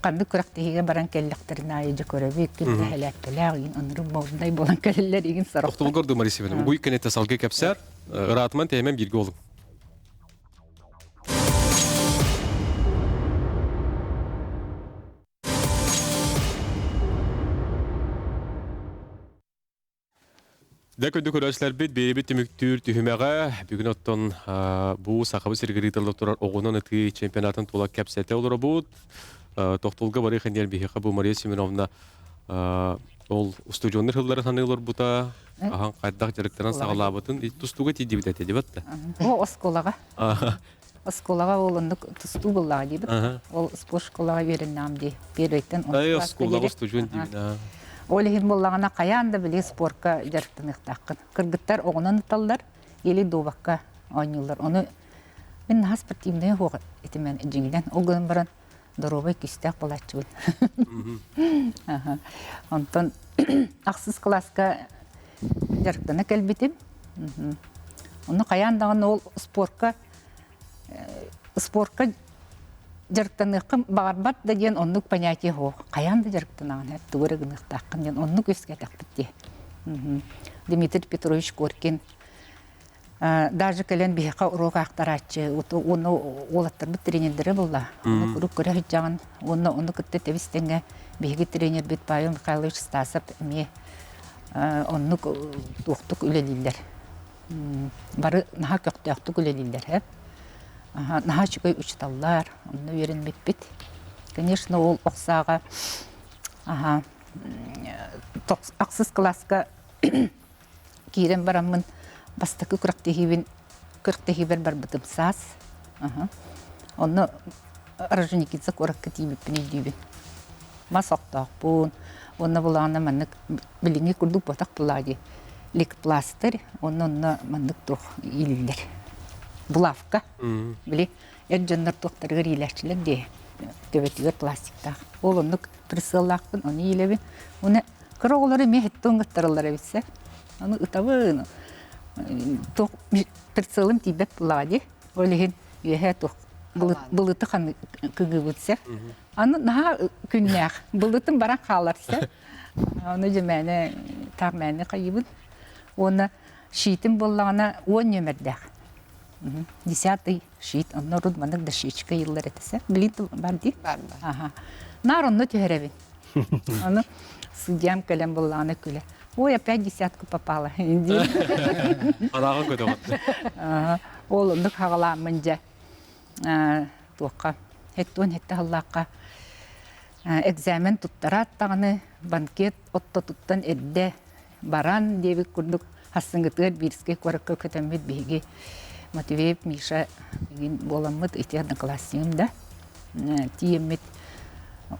ханнык күрэхтэһиигэ баран кэллэхтэрин аайы дьэ көрөбүт, ким да хэлээппэлээх игин ынырык модунай буолан кэлэллэр игин сорохтор. Тохтобулгар ду Мария Семеновна, угуй кэннитэ салгыы кэпсээр, ыраатыман тэйэмэн бииргэ олуҥ. Дэ күндү көрөөччүлэрбит биэрибит түмүктүүр түһүмэҕэ бүгүн оттон бу Сахабыт сиригэр ыытылла турар оҕунан ытыы чемпионатын тула кэпсэтэ олоробут. Тохтолго барыах диэн биһиэхэ бу Мария Семеновна ол устудьуоннар сыллары саныы олорбута, ахан хайдах дьарыктанан саҕалаабытын тустууга тиийдибит этэ дибат да. О, оскуолаҕа. Оскуолаҕа ол оннук тустуу буллаҕа диибит. Ол спорт школаҕа үөрэннэҕим дии. Первыйтан Ай, оскуолаҕа устудьуон диибин. Ол иһин буоллаҕына хайаан да били спорка дьарыктаныахтааххын. Кыргыттар оҕунан ыталлар или дуобакка оонньууллар. Ону мин наһаа спортивная суох этим дьиҥинэн. Ол гынан баран доруобай күүстээх буолааччыбын. Онтон ахсыс кылааска дьарыктана кэлбитим. Ону хайаан даҕаны ол спорка спорка дьарыктаныаххын баҕарбат да диэн оннук понятие суох. Хайаан да дьарыктанаҕын, тугу эрэ гыныахтааххын диэн оннук үөскээтэхпит дии. Дмитрий Петрович Коркин даже кэлэн биһиэхэ уруок аахтарааччы уонна уолаттарбыт тренердэрэ буолла. Ону куруук көрө сылдьаҕын уонна ону кытта тэбис тэҥҥэ биһиги тренербит Павел Михайлович Стасов эмиэ оннук туохтук үлэлииллэр. Бары наһаа көхтөөхтүк үлэлииллэр ээ. Наһаа үчүгэй учууталлар, онно үөрэммиппит. Конечно, ол ох сааҕа ахсыс кылааска киирэн бараммын бастакы күрэхтэһиибин күрэхтэһиибэр барбытым саас. Онно Орджоникидзе куоракка тиийбиппин өйдүүбүн. Мас охтоохпун. Уонна булаҕына маннык билиҥҥи курдук ботах булаа дии. Ликпластырь уонна онно маннык туох иилиллэр. Булавка. Били эр дьоннор туохтарыгар иилээччилэр дии. Төбөтүгэр пластиктаах. Ол оннук прицеллаахпын, ону иилэбин. Уонна кыра оҕолору эмиэ хэттон ыттараллар эбит Ону ытабын. Туох прицелым тиийбэт булаҕа дии. Ол иһин үөһэ туох былыты кыгыбыт сэ. Аны наһаа күннээх былытым баран хаалар сэ. Ону дьэ таах мээнэ хайыбын. Уонна щитим буоллаҕына уон нүөмэрдээх. Десятый щит. Онно урут маннык дощечка ыйыллар этэ сэ. Билин бар дии? Бар бар. Аха. Наар онно түһэрэбин. Ону судьям кэлэн буоллаҕына күлэ. Ой, опять десятка попала. Анаҕын көтөҕөт. Ол оннук хаҕалааммын дьэ туохха хэттуон хэтте халлаахха экзамен туттараат даҕаны банкет оттотуттан эрдэ баран диэбит курдук хассыҥҥытыгар Бирскэй куоракка көтөммүт биһиги Матвеев Миша игин буоламмыт ити одноклассникым да тиийэммит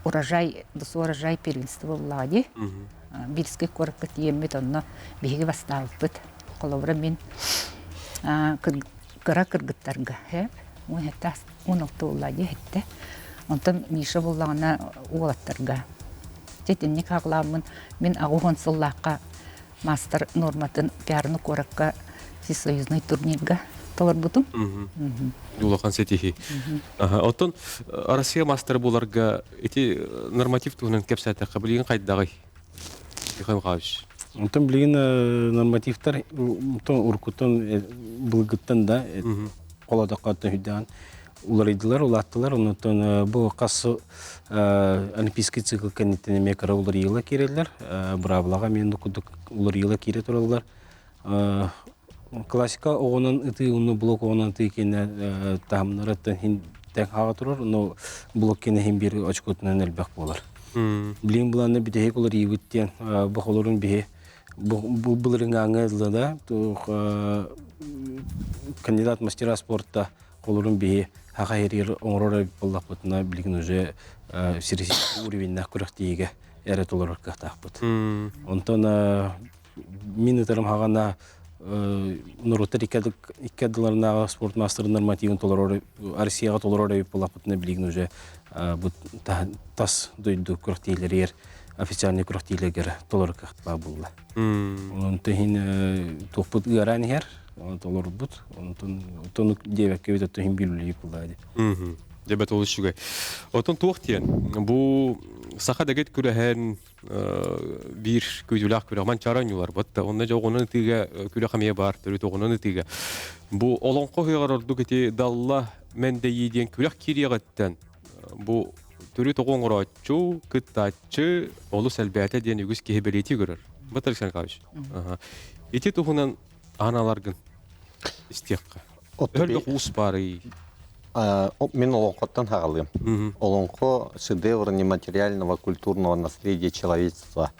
урожай урожай первенство буоллаҕа дии Бирскэй куоракка тиийэммит онно биһиги бастаабыппыт холобура мин кыра кыргыттарга 16 буолла дии эттэ онтон Миша буоллаҕына уолаттарга дьэ итинник хаҕылааммын мин 80 сыллаахха маастар нуорматын Пярну куоракка всесоюзный турнирга толорбутум. Улахан ситиһии. Оттон Россия маастара буоларга ити норматив туһунан кэпсээтэххэ билигин хайдаҕый? Михаил Михайлович. Онтон билигин нормативтар уруккуттан былыргыттан да холодоххо үрдээн уларыйдылар, улааттылар. Онтон бу хас олимпийский цикл кэнниттэн эмиэ кыра уларыйыылар киирэллэр. Быраабылаҕа эмиэ курдук уларыйыылар киирэ тураллар. Классика оҕонон ытыы уонна блок оҕонон ытыы киэнэ таһымнарыттан иһин тэҥ хаҕа турар, но блок киэнэ иһин биир очкотунан элбэх буолар. Билигин былаанна бүтэһик уларыйыбыт диэн бу холорун биһи бу былырыҥааҥҥа ылла да кандидат мастера спорта холорун биһи хаха иһиригэр оҥорор эбит буоллахпытына билигин уже уровеннаах күрэхтиигэ эрэ толорор кыахтаахпыт. Онтон мин ытарым хаҕана норуоттар икки ардыларынааҕы спорт маастарын нормативын толорор Россияҕа толорор эбит буоллахпытына билигин уже бу тас дойду күрэхтиилэригэр официальный күрэхтиилэригэр толору кыахтаах буолла. Онон иһин туохпут ыараан иһэр, толорбут. Онтон онтон диэбэккэ эбит оттон иһин биир буолла дии. Дебет олус үчүгэй. Отон туох диэн бу саха дэгит күрэһэн биир күүтүүлээх күрэх манчаары оонньуулар бытта онно дьэ оҕунан ытыыга күрэх эмиэ баар төрүт оҕунан ытыыга бу олоҥхо ыһыаҕар ордук ити далла мэндэйии диэн күрэх киириэҕиттэн бу төрүт оҕо оҥорооччу кыттааччы олус элбээтэ диэн үгүс киһи бэлиэтии көрөр бат Александр Николаевич ити туһунан аналаргын истиэххэ Өлбөх уус баарый Мин олоҥхоттон хаҕалыым. Олоҥхо шедевр нематериального культурного наследия человечества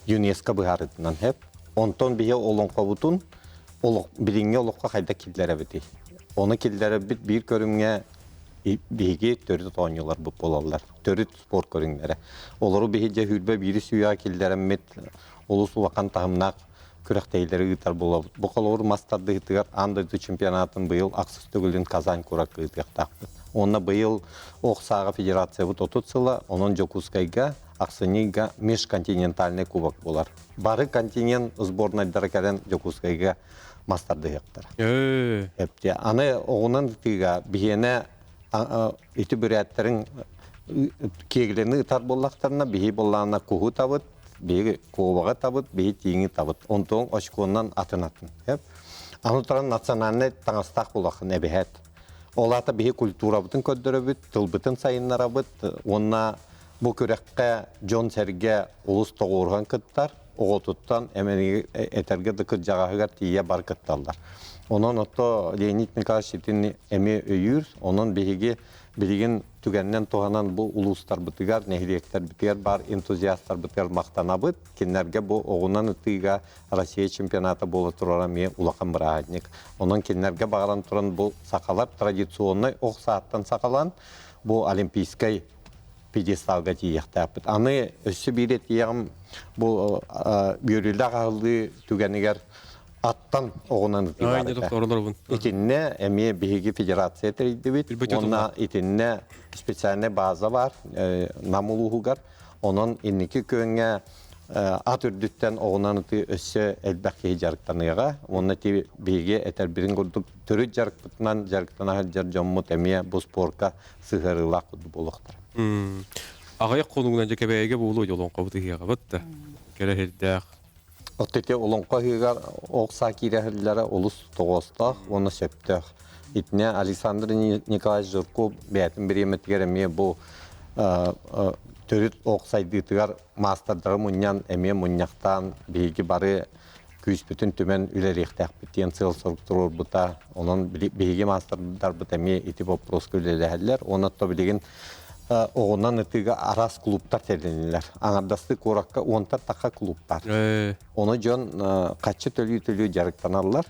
ЮНЕСКО быһаарытынан хэп. Онтон биһи олоҥхобутун билиҥҥи олоххо хайда киллэрэбитий? Ону киллэрэрбит биир көрүҥҥэ биһиги төрүт оонньууларбыт буолаллар. Төрүт спорт көрүҥнэрэ. Олору биһи дьэ хүрбэ биирис үйэҕэ киллэрэммит олус улахан таһымнаах күрэхтэһиилэри ыытар буолабыт. Бу холобур мас тардыһыытыгар аан дойду чемпионатын быйыл ахсыс төгүлүн Казань куоракка ыытыахтаахпыт. Уонна быйыл ох сааҕа федерациябыт 30 сыла, онон Дьокуускайга ахсынньыга межконтинентальный кубок буолар. Бары континент сборнайдара кэлэн Дьокуускайга мас тардыһыахтара. Эптиэ. Аны оҕунан ытыыга биһиэнэ ити бүрээттэрин киэглэни ытар буоллахтарына биһи буоллаҕына куһу табыт, биһиги куобаҕы табыт, биһи тииҥи табыт. Онтон очкуоннан атын-атын. Аны туран национальнай таҥастаах буолаххын эбэһээт. Ол аата биһи культурабытын көрдөрөбүт, тылбытын сайыннарабыт уонна бу күрэххэ дьон-сэргэ олус тоҕуоруһан кыттар, оҕотуттан этэргэ да кырдьаҕаһыгар тиийэ бар кытталлар. Онон ото Леонид Николаевич итини эмиэ өйүүр. Онон биһиги билигин түгэнинэн туһанан бу улуустарбытыгар, нэһилиэктэрбитигэр баар энтузиастарбытыгар махтанабыт. Кинилэргэ бу оҕунан ытыыга Россия чемпионата буола турара эмиэ улахан бырааһынньык. Онон кинилэргэ баҕаран туран бу сахалар традиционнай ох сааттан саҕалаан бу олимпийскай. пьедесталга тиийиэхтээхпит. Аны өссө биир этиэҕим бу үөрүүлээх аһыллыы түгэнигэр аттан оҕунан ытыы баар этэ. Итиннэ эмиэ биһиги федерация тэрийдибит. Уонна итиннэ специальный база бар Нам улууһугар. Онон инники күөҥҥэ ат үрдүттэн оҕунан ытыы өссө элбэх киһи дьарыктаныаҕа. Уонна ти биһиги этэрбитин курдук төрүт дьарыкпытынан дьарыктана сылдьар дьоммут эмиэ бу спорка сыһыарыылаах курдук буолуохтара. Аҕыйах хонугунан дьэ кэбээйигэ буолуо дьэ олоҥхобут ыһыаҕабыт да кэрэ сирдээх. Оттон ити олоҥхо ыһыыгар ох саа киирэ олус тоҕоостоох уонна сөптөөх. Итинэ Александр Николаевич Жирков бэйэтин бириэмэтигэр эмиэ бу төрүт ох сайдыытыгар маастардары мунньан эмиэ мунньахтаан биһиги бары күүспүтүн түмэн үлэлиэхтээхпит диэн сыал-сорук туруорбута. Онон биһиги маастардарбыт эмиэ ити боппуруоска үлэлэһэллэр. Уонна то билигин оҕунан ытыыга араас клубтар тэрилиннилэр. Аҥардастыы куоракка уонтан тахха клуб бар. Ону дьон хаччы төлүү-төлүү дьарыктаналлар.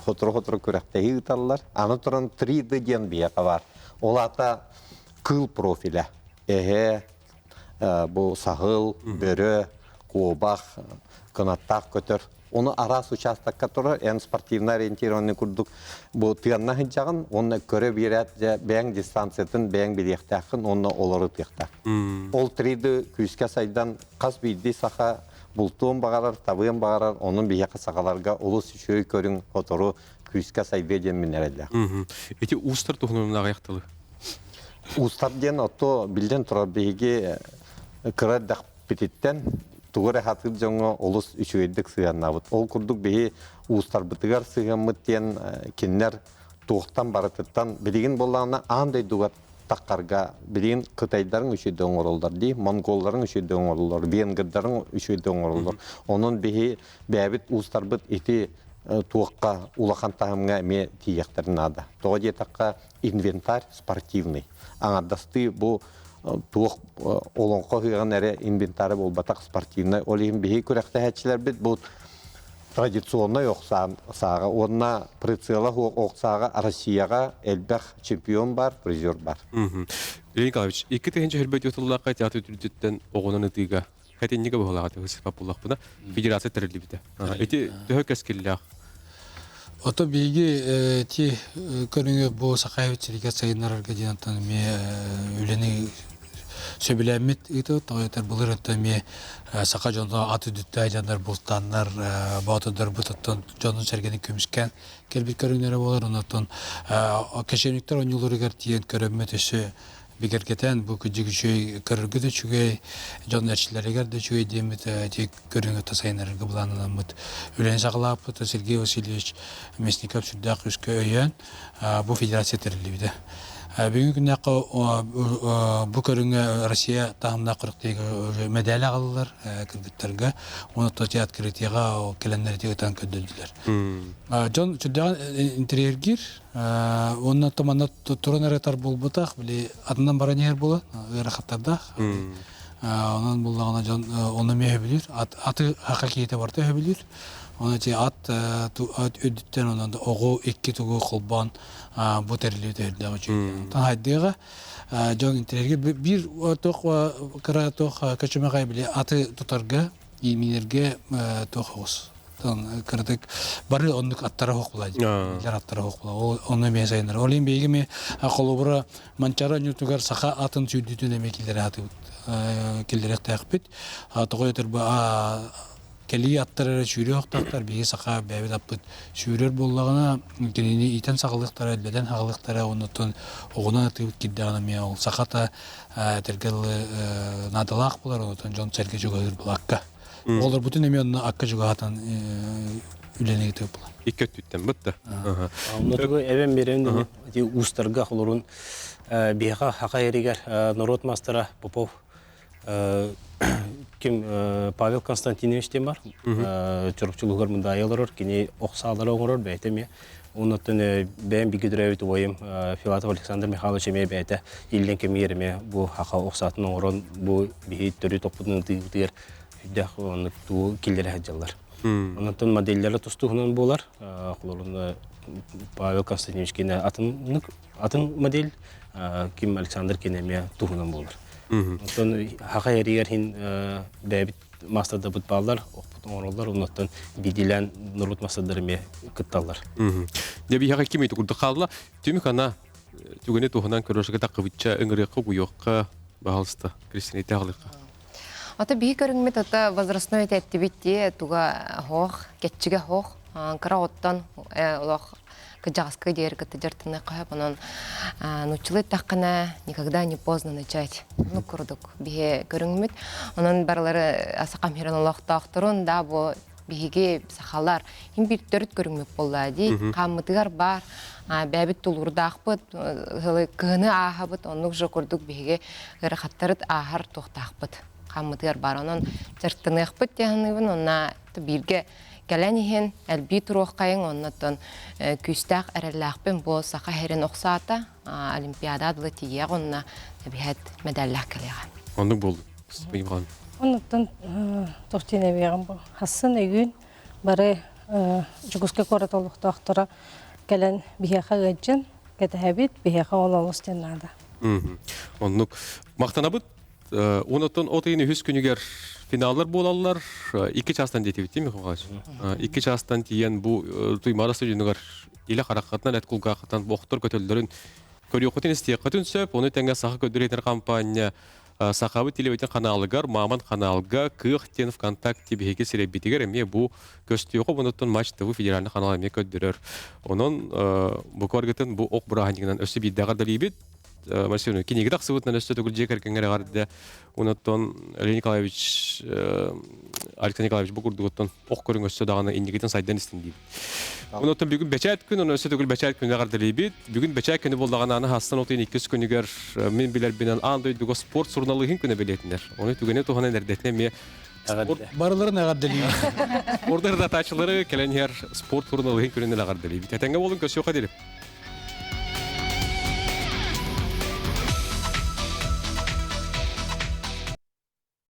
Сотору-сотору күрэхтэһии ыыталлар. Аны туран 3D диэн биһиэхэ бар. Ол аата кыыл профиля. Эһэ, бу саһыл, бөрө, куобах, кынаттаах көтөр. Ону араас учаастакка турар, эн спортивно ориентированный курдук бу тыанна сылдьаҕын, уонна көрө биэрээт дьэ бэйэҥ дистанциятын бэйэҥ билиэхтээххин уонна олору ытыахтаах. Ол 3D күүскэ сайдан хас биирдии саха бултуон баҕарар, табыан баҕарар, онон биһиэхэ сахаларга олус үчүгэй көрүҥ сотору күүскэ сайдыа диэн мин эрэллээх. Ити уустар туһунан аҕыйах тылы. Уустар диэн ото биллэн турар биһиги кыра эрдэхпититтэн тугу эрэ сатыыр дьоҥҥо олус үчүгэйдик сыһыаннаабыт. Ол курдук биһи уустарбытыгар сыһыаммыт диэн кинилэр туохтан барытыттан билигин буоллаҕына аан дойдуга таххарга билигин кытайдарын үчүгэйдик оҥороллор дии, монголларын үчүгэйдик оҥороллор, венгрдарын үчүгэйдик оҥороллор. Онон биһи бэйэбит уустарбыт ити туохха улахан таһымҥа эмиэ тиийиэхтэрин наада. Тоҕо диэтэххэ инвентарь спортивный. Аҥардастыы бу туох олоҥхо ыһыаҕын эрэ инвентары буолбатах спортивный. Ол иһин биһиги күрэхтэһээччилэрбит бу традиционнай ох сааҕа уонна прицела ох сааҕа Россияҕа элбэх чемпион бар, призер бар. Леонид Николаевич, 2024 сыллаахха театр үрдүттэн оҕунан ытыыга хэтинньигэ быһылаах сыпаппыллахпына федерация тэриллибитэ. Ити төһө кэскиллээх? Ото биһиги ти көрүҥү бу Сахаевич сиригэр сайыннарарга диэн оттон эмиэ үлэни сөбүлээммит ыытыбыт. Тоҕо этэр былыр оттон эмиэ саха дьоно ат үдүттээх дьоннор бултааннар боотурдарбыт оттон дьонун-сэргэни көмүскээн кэлбит көрүҥнэрэ буолар. Онон кочевниктар оонньууларыгар тиийэн көрөммүт өссө бигэргэтэн бу кырдьык үчүгэй көрөргө да үчүгэй дьон эрчиллэригэр да үчүгэй диэммит ити көрүҥ өттө сайыннарарга былааннанаммыт үлэни саҕалаабыт Сергей Васильевич Мясников сүрдээх күүскэ өйөөн бу федерация тэриллибитэ. Бүгүҥҥү күннээххэ бу көрүҥҥэ Россия таһымнаах күрэхтэһиигэ мэдээлэ аҕаллылар кыргыттарга уонна то открытиеҕа кэлэннэр ити ытан көрдөрдүлэр. Дьон сүрдээҕин интэриэһиргиир Уонна манна туран эрэ тар буолбатах, били атынан баран иһэр буолан ыарахаттардаах. Онон буллаҕына дьон ону эмиэ өһөбүлүүр. Аты хака киһитэ барыта өһөбүлүүр. Оны ти ат үрдүттэн онон оҕу икки тугу холбоон бу тэрилии төһөрдөөх үчүгэй. Онтон хайдыаҕа дьон интэриэһиргиир биир туох кыра туох көчүмэҕэй били аты тутарга ииминэргэ туох оҕус кыратык бары оннук аттара суох була дии аттара суох була ону эмиэ сайыннар ол иһин биһиги эмиэ холобура Манчаары оонньуутугар саха атын сүүрдүүтүн эмиэ киллэрэ сатыыбыт киллэриэхтээхпит тоҕо диэтэр бу кэлии аттар эрэ сүүрүө охтоохтор биһиги саха бэйэбит аппыт сүүрэр буоллаҕына кинини иитэн саҕалыахтара элбэтэн саҕалыахтара оннуттан оҕунан атыыбыт киирдэҕинэ эмиэ ол сахата этэргэ дылы наадалаах буолар онтон дьон сэргэ чугаһыыр булакка оҕолорбутун эмиэ онно акка чугаһатан үлэни ыытыах буолар икки өттүттэн бытта Оннотугу эбэм берен ити уустарга холорун биһиэхэ хака эригэр норуот мастера Попов ким Павел Константинович диэн бар Чурапчылыгар мындаайа олорор кини ох саалары оҥорор бэйэтэ эмиэ Оннуттан бэйэм бигэ төрөөбүт убайым Филатов Александр Михайлович эмиэ бэйэтэ иллэҥ кэмигэр эмиэ бу хаха ох саатын оҥорон бу биһи төрүт оппутун ытыыбытыгар сүрдээх оннук тугу киллэрэ сылдьаллар. Оннуттан модельлэрэ тустууһунан буолар. Холобур, Павел Константинович кинэ атын атын модель, ким Александр кинэ эмиэ туһунан буолар. Оттон хаха эригэр хин бэйэбит маастардабыт бааллар, охпут оҥороллор, оннуттан биирдиилээн норуот маастардара эмиэ кытталлар. Дьэ биһиэхэ ким ити курдук хаалла. Түмүк ана түгэни туһунан көрөшөкө тақыбычча ыҥырыахха угуйуохха баһалыста Кристина итаҕалыхха. Ата биһи көрүҥмүт ата возрастной этэттибит дии туга хоох, кеччигэ хоох, кыра оттон олох кыдьаҕаска диэри кытта дьартыныахха сөп. Онон нууччалыы эттэххинэ никогда не поздно начать. Ну курдук биһи көрүҥмүт. Онон барылары сахам сирин олохтоохторун да бу биһиги сахалар иһин биир төрүт көрүҥмүт буолла дии. Хааммытыгар баар бэйэбит тулуурдаахпыт, кыһыны ааһабыт, оннук же курдук биһиги ыарахаттарыт ааһар туохтаахпыт. Хааммытыгар баар. Онон дьарыктаныахпыт диэн саныыбын. Онна бииргэ кэлэн иһин элбии туруоххайыҥ, оннуттан күүстээх эрэллээхпин бу саха сирин охсаата Олимпиада дылы тиийиэх онно эбиһэт медаллаах кэлиэҕэ. Оннук буолду. Оннуттан туох диэн эбиэҕим бу. Хассын өйүүн бары Дьокуускай куорат олохтоохторо кэлэн биһиэхэ ыалдьын, кэтэһэбит, биһиэхэ ол олус диэн наада. Оннук. Махтанабыт. Онотон от ыйын үһүс күнүгэр финаллар буолаллар. Икки чаастан диэтибит дии Михайлович. Икки чаастан тиийэн бу Туймаада стадионугар илэ хараххатынан эт кулгааххытынан охтор көтөллөрүн көрүөххүтүн истиэххитин сөп. Ону тэҥэ Саха көрдөрөр компания Сахабыт телевидение ханаалыгар, Маман ханаалга, Кыах диэн ВКонтакте биһиги сирэйбитигэр эмиэ бу көстүөхү онуттан Матч ТВ федеральный канал эмиэ көрдөрөр. Онон бу баргытын бу ох бырааһынньыгынан өссө биирдэҕэр дэлиибит. Марсино кинигэ тахсыбытынан өссө төгүл дьиэ кэргэҥҥэр эҕэрдэ. Онуттан Леонид Николаевич, Александр Николаевич бу курдугуттан ох көрүҥ өссө даҕаны инникитин сайдан истин диибит. Онуттан бүгүн бэчээт күн, оны өссө төгүл бэчээт күнү эҕэрдэлиибит. Бүгүн бэчээт күнү буоллаҕына аны хастан отуйун иккис күнүгэр мин билэрбинэн аан дойдуга спорт суруналыыһын күнэ бэлиэтинэр. Ону түгэни туһанан эрдэтинэ эмиэ Барыларын эҕэрдэлиибит. Спорт ырдатааччылары кэлэн иһэр спорт суруналыыһын күнүнэн эҕэрдэлиибит. Этэҥҥэ буолун көрсүөххэ диэри.